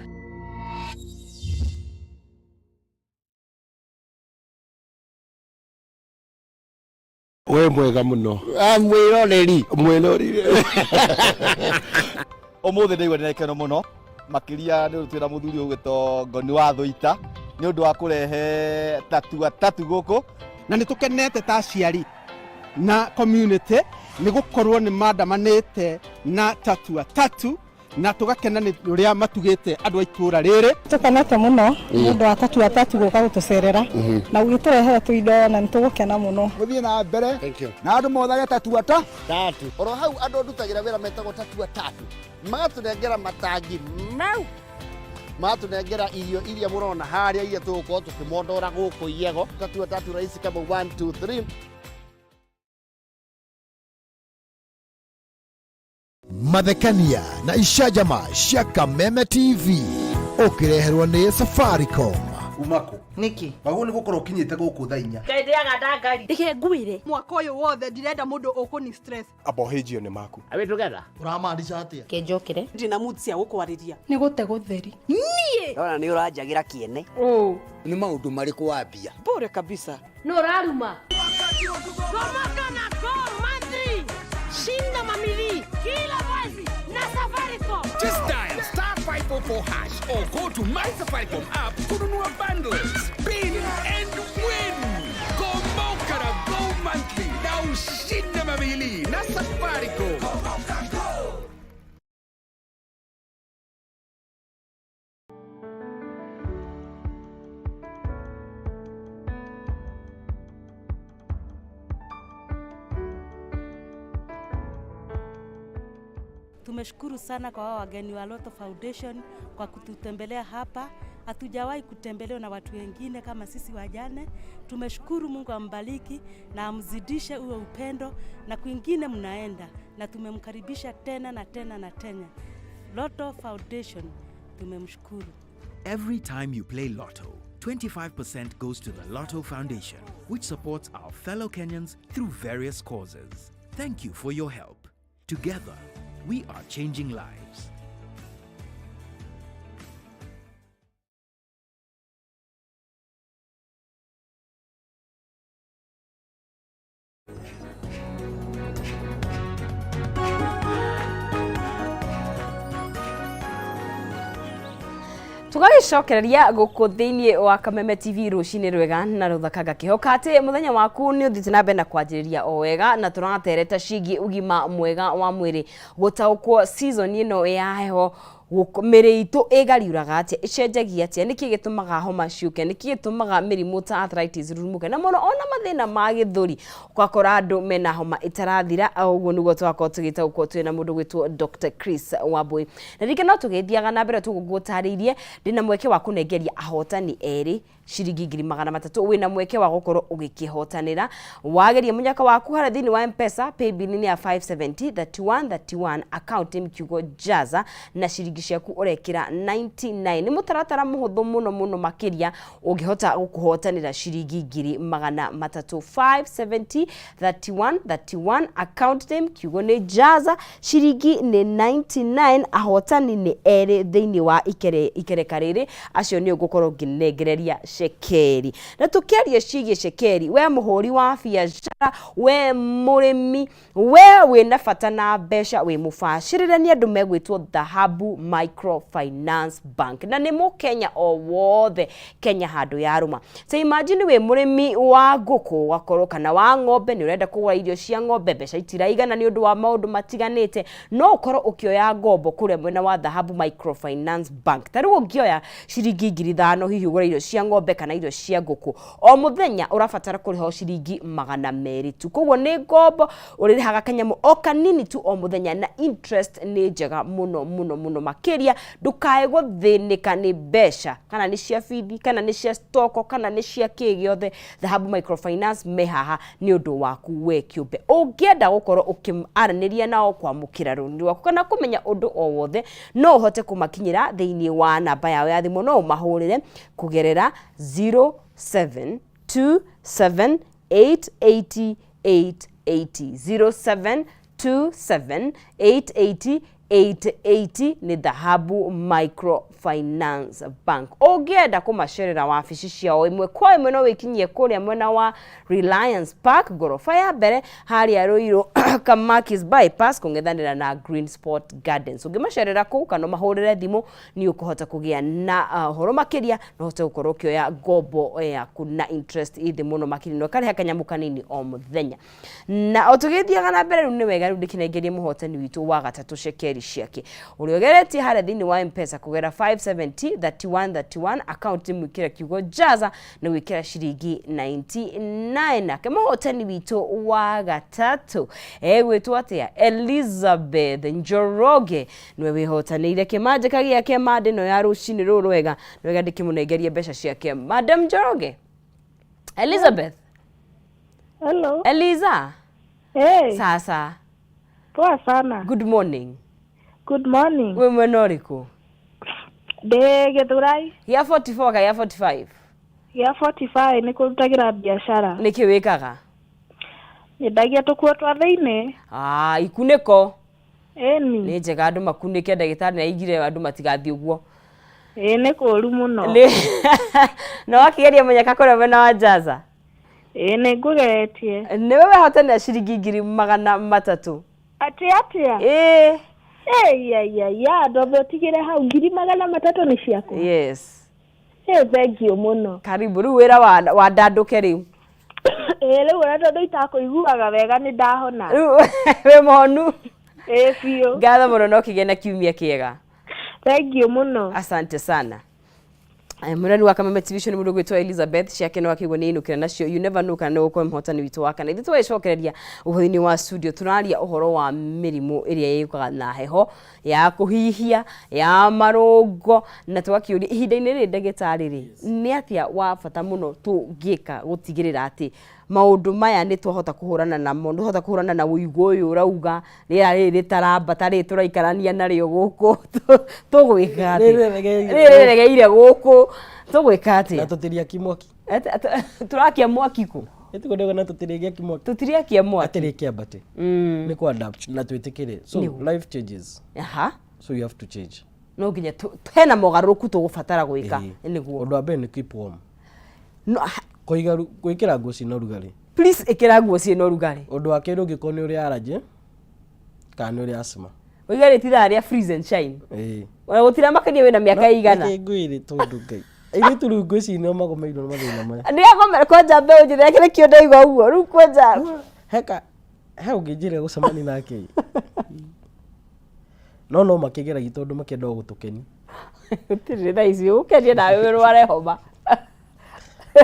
We mwega muno. Mwiroreri mwirorire. Umuthi ndaigua ndĩna gĩkeno mũno makĩria nĩ ũndũ twĩna mũthuri ũgwĩtwo Ngoni wa Thũita nĩ ũndũ wa kũrehe tatua tatu gũkũ. Na nĩ tũkenete ta aciari na community nĩ gũkorwo nĩ mandamanĩte na tatua tatu, na tũgakena nĩ ũrĩa matugĩte andũ a itũũra rĩrĩ. Tũkenete mũno nĩ ũndũ wa tatua tatu gũka gũtũcerera na gũgĩtũrehera tũindo, na nĩ tũgũkena mũno. Mũthiĩ na mbere na andũ mothage tatua ta tatu. Oro hau andũ ndutagĩra wĩra metagwo tatua tatu magatũnengera matangi mau, magatũnengera irio iria mũrona harĩa, iria tũgũkorwo tũkĩmondora gũkũ Iego. Tatua tatu rahisi kama 1 2 3. Mathekania na icanjama cia Kameme TV ũkĩreherwo nĩ Safaricom. Uma kũ? Nĩkĩ? Wagwo nĩ gũkorwo ũkinyĩte gũkũ thaa 4. Ngai ndĩaga ndangari. Reke ngwĩre mwaka ũyũ wothe ndirenda mũndũ ũkũni stress. Amba ũhĩnjio nĩ maku. Are we together? Ũramaanisha atĩa? Kenjokere. Ndina mood cia gũkwarĩria. Nĩ gũte gũtheri. Niĩ. Ndona nĩ ũranjagĩra kĩene. Nĩ maũndũ marĩkũ wambia? Bure kabisa. Nũ ũraruma? Komoka na Go Monthly. Shinda mamili kila mwezi na Safaricom. Just dial star 544 hash or go to My Safaricom app kununua bundles, spin and win. Komoka na Go Monthly na ushinde mamili na Safaricom. Tumeshukuru sana kwa wao wageni wa Lotto Foundation kwa kututembelea hapa. Hatujawahi kutembelewa na watu wengine kama sisi wajane. Tumeshukuru, Mungu ambariki na amzidishe uwe upendo na kwingine mnaenda, na tumemkaribisha tena na tena na tena. Lotto Foundation tumemshukuru. Every time you play Lotto, 25% goes to the Lotto Foundation, which supports our fellow Kenyans through various causes. Thank you for your help. Together, we are changing lives. Tũgagĩcokereria gũkũ thĩinĩ wa Kameme TV rũcinĩ rwega na rũthaka ngakĩhoka atĩ mũthenya waku nĩ ũthiĩte na mbere na kwanjĩrĩria o wega, na tũratereta ciĩgiĩ ũgima mwega wa mwĩrĩ, gũtaũkwo season ĩno ya heho mĩrĩ itũ ĩgariũraga atĩa, ĩcenjagia atĩa, nĩkĩ gĩtũmaga homa ciũke, nĩkĩ gĩtũmaga mĩrimũ ta arthritis rurumũke, na mũno ona mathĩna ma gĩthũri, ũgakora andũ mena homa ĩtarathira. Ũguo nĩguo tũgakorwo tũgĩtaũkwo twĩna mũndũ gwĩtwo Dr. Chris Wambui. Na rĩngĩ no tũgĩthiaga na mbere tũgũgũtarĩirie, ndĩna mweke wa kũnengeria ahotani erĩ ciringi 300,000. Wĩna mweke wa gũkorwo ũgĩkĩhotanĩra wageria mũnyaka waku harĩa thĩinĩ wa M-Pesa paybill nĩ ya 570 31 31, account name kiugo Jaza, na ciringi ciaku ũrekĩra 99. Nĩ mũtaratara mũhũthũ mũno mũno makĩria ũngĩhota gũkũhotanĩra ciringi 300,000. 570 31 31, account name kiugo nĩ Jaza, ciringi nĩ 99. Ahotani nĩ erĩ thĩinĩ wa ikereka rĩrĩ, acio nĩ ũgũkorwo ũngĩnengereria cekeri. Na tũkĩaria ciĩgiĩ cekeri, we mũhũri wa biacara, we mũrĩmi, we wĩna bata na mbeca, wĩ mũbacĩrĩre nĩ andũ megwĩtwo Dhahabu Microfinance Bank, na nĩ mũkenya o wothe Kenya handũ yarũma. Ta imagine wĩ mũrĩmi wa ngũkũ ũgakorwo kana wa ng'ombe, nĩ ũrenda kũgũra irio cia ng'ombe, mbeca itiraigana nĩ ũndũ wa maũndũ matiganĩte, no ũkorwo ũkĩoya ngombo kũrĩa mwena wa Dhahabu Microfinance Bank. Ta rĩu ũngĩoya ciringi 5,000 hihi ũgũre irio cia ng'ombe kana irio cia ngũkũ, o mũthenya ũrabatara kũrĩha o ciringi 200 tu. Koguo nĩ ngombo ũrĩrĩhaga kanyamũ o kanini tu o mũthenya, na interest nĩ njega mũno mũno mũno makĩria. Ndũkae gũthĩnĩka nĩ mbeca, kana nĩ cia bithi, kana nĩ cia stoko, kana nĩ cia kĩ gĩothe. Dhahabu Microfinance me haha nĩ ũndũ waku we kĩũmbe. Ũngĩenda gũkorwo ũkĩaranĩria nao, kwamũkĩra rũni rwaku kana kũmenya ũndũ o wothe, no ũhote kũmakinyĩra thĩinĩ wa namba yao ya thimũ. No ũmahũrĩre kũgerera 0727 880 880, 0727 880 880 nĩ Dhahabu Microfinance Bank. Ũngĩenda kũmacerera wabici ciao ĩmwe kwa ĩmwe, no wĩkinyie kũrĩa mwena wa Reliance Park, ngoroba ya mbere harĩa Ruiru Kamakis bypass, kũng'ethanĩra na Green Sport Gardens. Ũngĩmacerera kũu kana ũmahũrĩre thimũ, nĩ ũkũhota kũgĩa na ũhoro makĩria na ũhote gũkorwo ũkĩoya ngombo yaku na interest ĩ thĩ mũno makĩria, na ũkarĩha kanyamũ kanini o mũthenya. Na o tũgĩthiaga na mbere, rĩu nĩ wega rĩu ndĩkĩnengerie mũhotani witũ wa gatatũ cekeri ciake, ũrĩa ũgeretie harĩa thĩinĩ wa M-Pesa kũgera 570 31 31, account mwĩkĩra kiugo Jaza na gwĩkĩra ciringi 99. Nake mũhotani witũ wa gatatũ egwĩtwo atĩa? Elizabeth Njoroge nĩwe wĩhotanĩire kĩmanjĩka gĩake mande ĩno ya rũcinĩ rũrũ rwega. Nĩ wega ndĩkĩmũnengerie mbeca ciake. Madam Njoroge Elizabeth. Hello. Eliza. Hey. Sasa. Poa sana. Good morning. Good morning. Wĩ mwena ũrĩkũ? Ndĩ Gĩthurai. Ya 44 ka ya 45? Gĩa 45 nĩ kũrutagĩra biacara. Nĩkĩ wĩkaga? Nyendagia tũkuo twa thĩinĩ. Ah, ikunĩko. Ĩni. Nĩ njega andũ makunĩke, ndagĩtarĩ nĩ aigire andũ matigathiĩ ũguo. Ĩĩ nĩ kũũru mũno. Na wakĩgeria mũnyaka kũrĩa mwena wa Njaza? Ĩĩ nĩ ngũgeretie. Nĩwe wehotanĩra ciringi 300,000. Atĩ atĩa? Ĩĩ. Ĩyaiyaia, ndombe ũtigĩre hau 300,000 nĩ ciakwa. Yes. Ĩ thengiũ mũno. Karibu rĩu wĩra wa wandandũke rĩu. Ĩĩ rĩu ona tondũ itakũiguaga wega nĩ ndahona. Rĩu wĩ mũhonu? Ĩĩ biũ. Ngatho mũno na ũkĩgĩe na kiumia kĩega. Thengiũ mũno. Asante sana. Mũrani wa Kameme TV show nĩ mũndũ ũgwĩtwo Elizabeth ciake no akĩigua nĩ ainũkĩra nacio. You never know kana nĩ ũgũkorwo mũhotani witũ wa kana. Ithuĩ tũgagĩcokereria ũhoro-inĩ wa studio, tũraria ũhoro wa mĩrimũ ĩrĩa yũkaga na heho ya kũhihia, ya marũngo, na tũgakĩũria ihinda-inĩ rĩrĩ ndagĩtarĩ rĩ, nĩ atĩa wa bata mũno tũngĩka gũtigĩrĩra atĩ maũndũ maya nĩ twahota kũhũrana namo, nĩ twahota kũhũrana na ũigũ ũyũ ũrauga rĩera rĩrĩ rĩtarambata rĩrĩ tũraikarania narĩo gũkũ, tũgwĩka atĩa? Rĩrĩ Rĩrĩ rĩregeire gũkũ tũgwĩka atĩa? Na tũtiriaki mwaki. Tũrakia mwaki kũ? Ĩtiguo ndauga na tũtiriaki mwaki. Tũtiriakia mwaki. Atĩrĩ kĩambate. Nĩ kũ adapt na twĩtĩkĩre. So Nĩguo. life changes. Aha. So you have to change. No nginya hena mogarũrũku tũgũbatara gwĩka. Ĩĩ. Nĩguo. Ũndũ wa mbere nĩ keep warm. No, Kũiga gwĩkĩra nguo ciĩna ũrugarĩ. Please ĩkĩra nguo ciĩna ũrugarĩ. Ũndũ wa kerĩ ũngĩkorwo nĩ ũrĩ allergy kana nĩ ũrĩ asthma. Ũiga rĩtithaa rĩa freeze and shine. Ĩĩ. Ona gũtiramakania wĩna mĩaka ĩigana. Nĩkĩ ngwĩre tondũ Ngai. Airĩtu rĩu ngwĩciria nĩo magomeirwo nĩ mathĩna maya. Nĩ agomera kwanja mbeũ njĩthĩ yake nĩkĩo ndaigua ũguo. Rĩu kwanja. Heka he ũngĩnjĩra gũcemania nake. No no makĩgeragia tondũ makĩenda o gũtũkenia. Gũtirĩ thaa ici ũgũkenia nawe ũrware homa.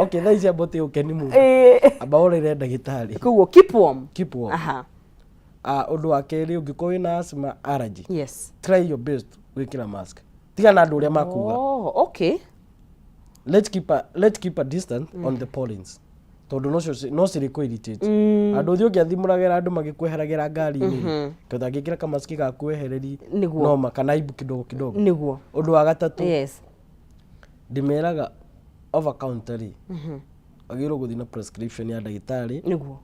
Okay, thaa ici amba ũtige ũkeni mũno. Ĩĩ. Amba ũrĩre ndagĩtarĩ. Koguo keep warm. Keep warm. Aha. Ah, ũndũ wa kerĩ ũngĩkorwo wĩna asthma allergy. Yes. Try your best gwĩkĩra mask. Tiga na andũ ũrĩa makuga. Oh, okay. Let's keep a distance on the pollens. Tondũ no cirĩ kũ irritate. Andũ ũthiĩ ũngĩathimũragĩra andũ magĩkweheragĩra ngari-inĩ. Tondũ angĩkĩra kamaski ga kwehereri Nĩguo. noma kana aibu kidogo kidogo. Nĩguo. Ũndũ wa gatatũ. Yes. Ndĩmeraga over counter rĩ. Wagĩrĩirwo gũthiĩ na prescription ya ndagĩtarĩ. Nĩguo.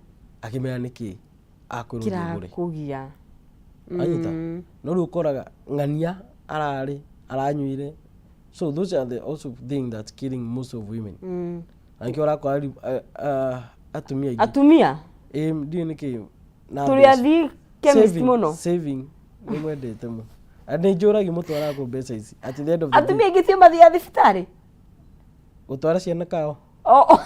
Akĩmera nĩkĩ akwĩrwo ũthiĩ ũgũre. Kĩrakũgia. Anyita. No rĩu ũkoraga ng'ania ararĩ aranyuire. So those are the also thing that killing most of women. Na nĩkĩo ũrakora rĩu, atumia aingĩ. Atumia? Ĩĩ, ndiũĩ nĩkĩ na Tũrĩ mbeca. athii chemist Saving, mũno. Saving nĩ mwendete mũno. Na nĩ njũragia mũtwaraga kũ mbeca ici at the end of the Atumia day. aingĩ tio mathiaga thibitarĩ? Gũtwara ciana kao. Oh.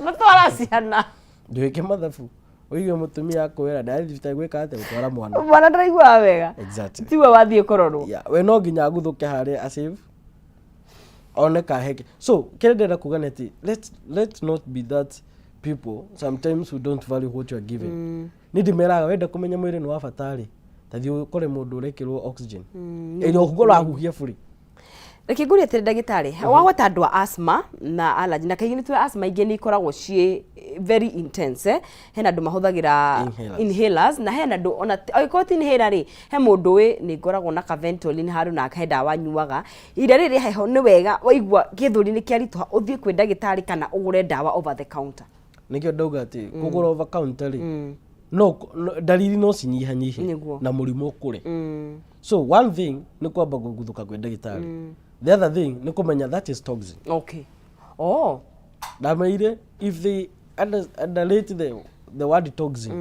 Matwara ciana. Ndwĩke mathabu. Ũigue mũtumia akwĩra ndathiĩ thibitarĩ gwĩka atĩa gũtwara mwana. Mwana ndaraiguaga wega. Exactly. Tiwe wathiĩ kũrorwo. Yeah, we no nginya aguthũke harĩa asave one kaheke. So kĩrĩa ndĩrenda kuga nĩ atĩ let's not be that people sometimes who don't value what you are given. Nĩ ndĩmeraga wenda kũmenya mwĩrĩ nĩ wa bata rĩ, ta thiĩ ũkore mũndũ ũrekĩrwo oxygen. Ĩrĩa ũguo ũrahuhia bure. Reke ngũrie atĩrĩ ndagĩtarĩ, wagweta andũ a asthma na allergy, na kaingĩ nĩ tũĩ asthma ingĩ nĩ ikoragwo ciĩ very intense, eh? Hena andũ mahũthagĩra Inhalers. inhalers, na hena andũ ona angĩkorwo ti inhaler rĩ, he mũndũ wĩ nĩ ngoragwo na ka Ventolin handũ na he ndawa nyuaga. Ihinda rĩrĩ rĩa heho nĩ wega waigua gĩthũri nĩ kĩaritũha ũthiĩ kwĩ ndagĩtarĩ kana ũgũre ndawa over the counter. Nĩkĩo ndauga atĩ kũgũra over counter rĩ, no dalili no cinyihanyihe Nĩguo. na mũrimũ ũkũre. So one thing nĩ kwamba kũguthũka kwĩ ndagĩtarĩ. The other thing nĩ kũmenya that is toxin. Okay. Oh. Ndameire if they underrate the word toxin.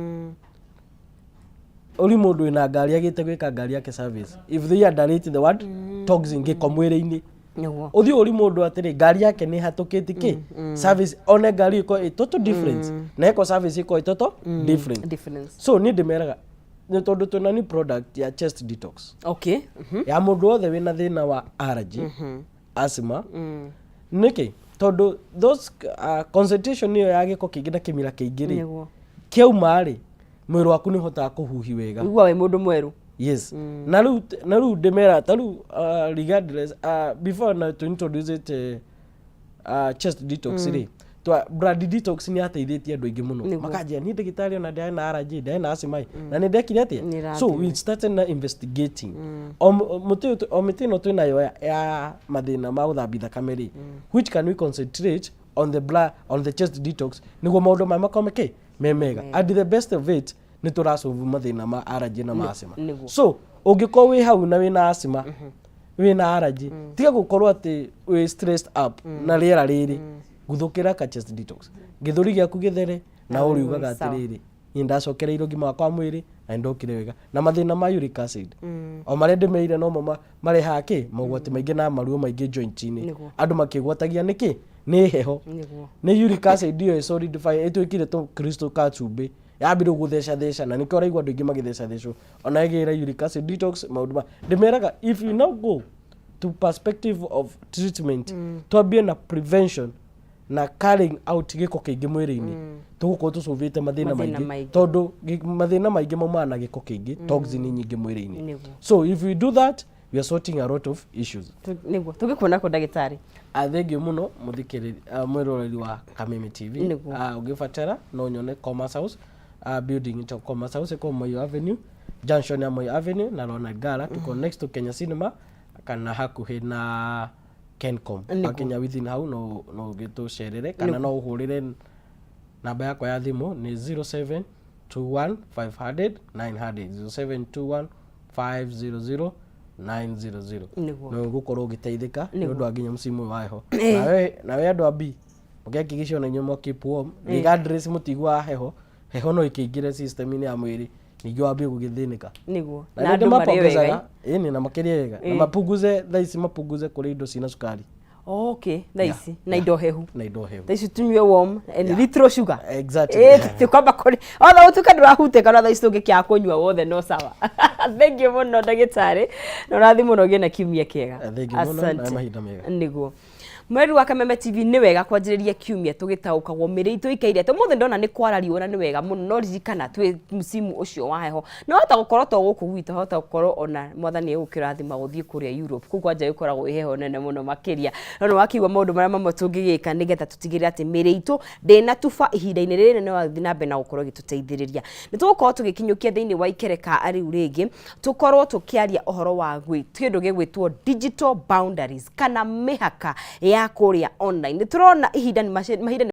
Ũri mũndũ wĩna ngari agĩte gwĩka ngari yake service. If they underrate the word toxin gĩko mwĩrĩ-inĩ. Nĩguo. Ũthiĩ ũri mũndũ atĩrĩ ngari yake nĩ ĩhatũkĩte kĩ service one ngari ĩko ĩ total difference na ĩko service ĩko ĩ total different. Difference. So niĩ ndĩmeraga nĩ tondũ twĩna new product ya chest detox. Okay. Ya mũndũ wothe wĩna thĩna wa allergy, asthma. Nĩkĩ? Tondũ those concentration ĩyo ya gĩko kĩingĩ na kĩmira kĩingĩ rĩ, Nĩguo. kĩauma rĩ, mwĩrĩ waku nĩ ũhotaga kũhuhi wega. Ũigua wĩ mũndũ mwerũ. Yes. Na rĩu na rĩu ndĩmera ta rĩu regardless before na to introduce it chest detox rĩ, Blood detox nĩ yateithĩtie andũ aingĩ mũno. Makanjia niĩ ndagĩtarĩ ona ndarĩ na allergy, ndarĩ na asthma ĩ, na nĩ ndekire atĩa? Nĩ So ĩrathira. we started na investigating o mũtĩ ũyũ o mĩtĩ ĩno twĩnayo ya mathĩna ma gũthambia thakame rĩ, which can we concentrate on the blood, on the chest detox, nĩguo maũndũ maya makorwo mekĩ me mega. And the best of it, nĩ tũrasolve mathĩna ma allergy na ma asthma. So ũngĩkorwo wĩ hau na wĩna asthma, wĩna allergy, tiga gũkorwo atĩ wĩ stressed up na rĩera rĩrĩ, guthũkĩra ka chest detox, gĩthũri gĩaku gĩthere, na Na ũriugaga ũigue sawa. atĩrĩrĩ, niĩ ndacokereire ũgima wakwa wa mwĩrĩ na nĩndokire wega. Na mathĩna ma uric acid o marĩa ndĩmeire nomo marehaga kĩ mogwati maingĩ na maruo maingĩ joint-inĩ. Andũ makĩgwatagia nĩkĩ? Nĩ heho. Nĩ uric acid ĩyo ĩsolidify, ĩtuĩkire tũ crystal ka cumbĩ, yambire gũtheca theca, na nĩkĩo ũraigua andũ aingĩ magĩtheca thecwo. Ona ĩgĩra uric acid detox, maũndũ ma ndĩmeraga, if you now go to perspective of treatment, twambie na prevention na carrying out gĩko kĩingĩ mwĩrĩ-inĩ, tũgũkorwo tũcũvĩte mathĩna Mathĩna maingĩ. Maingĩ. Tondũ mathĩna maingĩ maumana na gĩko kĩingĩ, toxin nyingĩ mwĩrĩ-inĩ. So if we do that, we are sorting a lot of issues. Nĩguo tũngĩkuona kũ, ndagĩtarĩ? Thengiũ mũno mũthikĩrĩri, mwĩroreri wa Kameme TV. Ũngĩbatara no nyone Commerce House, building ĩtagwo Commerce House, ĩkoragwo Moi Avenue, junction ya Moi Avenue na Ronald Ngala. Tuko next to Kenya Cinema kana hakuhĩ na Kencom. Wakinya within hau no ũgĩtũcerere kana no ũhũrĩre namba yakwa ya thimũ nĩ 0721 500 900, 0721 500 900. No ũgũkorwo ũgĩteithĩka nĩ ũndũ wa nginya msimu ũyũ wa heho. Nawe andũ a B mũkĩhakikisha ona inyuĩ mwa keep warm, regardless mũtiguaga heho, heho no ĩkĩingĩre system-inĩ ya mwĩrĩ, ningĩ wambie gũgĩthĩnĩka. Na Na nĩ andũ marĩe wega. ndĩmapongezaga ĩni na makĩria wega na mapunguze thaa ici, mapunguze kũrĩa indo cina cukari. Okay, thaa ici na indo hehu. Na indo hehu. Thaa ici tunyue warm and little sugar. Exactly. Tutikwamba kũrĩ othe gũtuĩka ndũrahutĩka, no thaa ici tũngĩkĩaga kũnyua wothe no sawa. Thank you mũno ndagĩtarĩ, na ũrathi mũno, ũgĩe na kiumia kĩega. Thank you mũno na mahinda mega. Nĩguo mweri wa Kameme TV, nĩ wega kwanjĩrĩria kiumia tũgĩtaũkagwo mĩrĩ itũ ikaire atĩ ũmũthĩ ndona nĩ kwara riũa, na nĩ wega mũno. No ririkana twĩ msimu ũcio wa heho, no hota gũkorwo to gũkũ gwitũ, hota gũkorwo ona mwathani egũkĩrathima gũthiĩ kũrĩa Europe, kũu kwanja gĩkoragwo ĩ heho nene mũno makĩria. No nĩ wakĩigua maũndũ marĩa mamwe tũngĩgĩka nĩgetha tũtigĩrĩre atĩ mĩrĩ itũ ndĩnatuba ihinda-inĩ rĩrĩ, no wathiĩ na mbere na gũkorwo ĩgĩtũteithĩrĩria. Nĩ tũgũkorwo tũgĩkinyũkia thĩinĩ wa ikereka rĩu rĩngĩ, tũkorwo tũkĩaria ũhoro wa kĩndũ gĩgwĩtwo digital boundaries kana mĩhaka ya kũrĩa online. Nĩ tũrona ihinda nĩ mahinda nĩ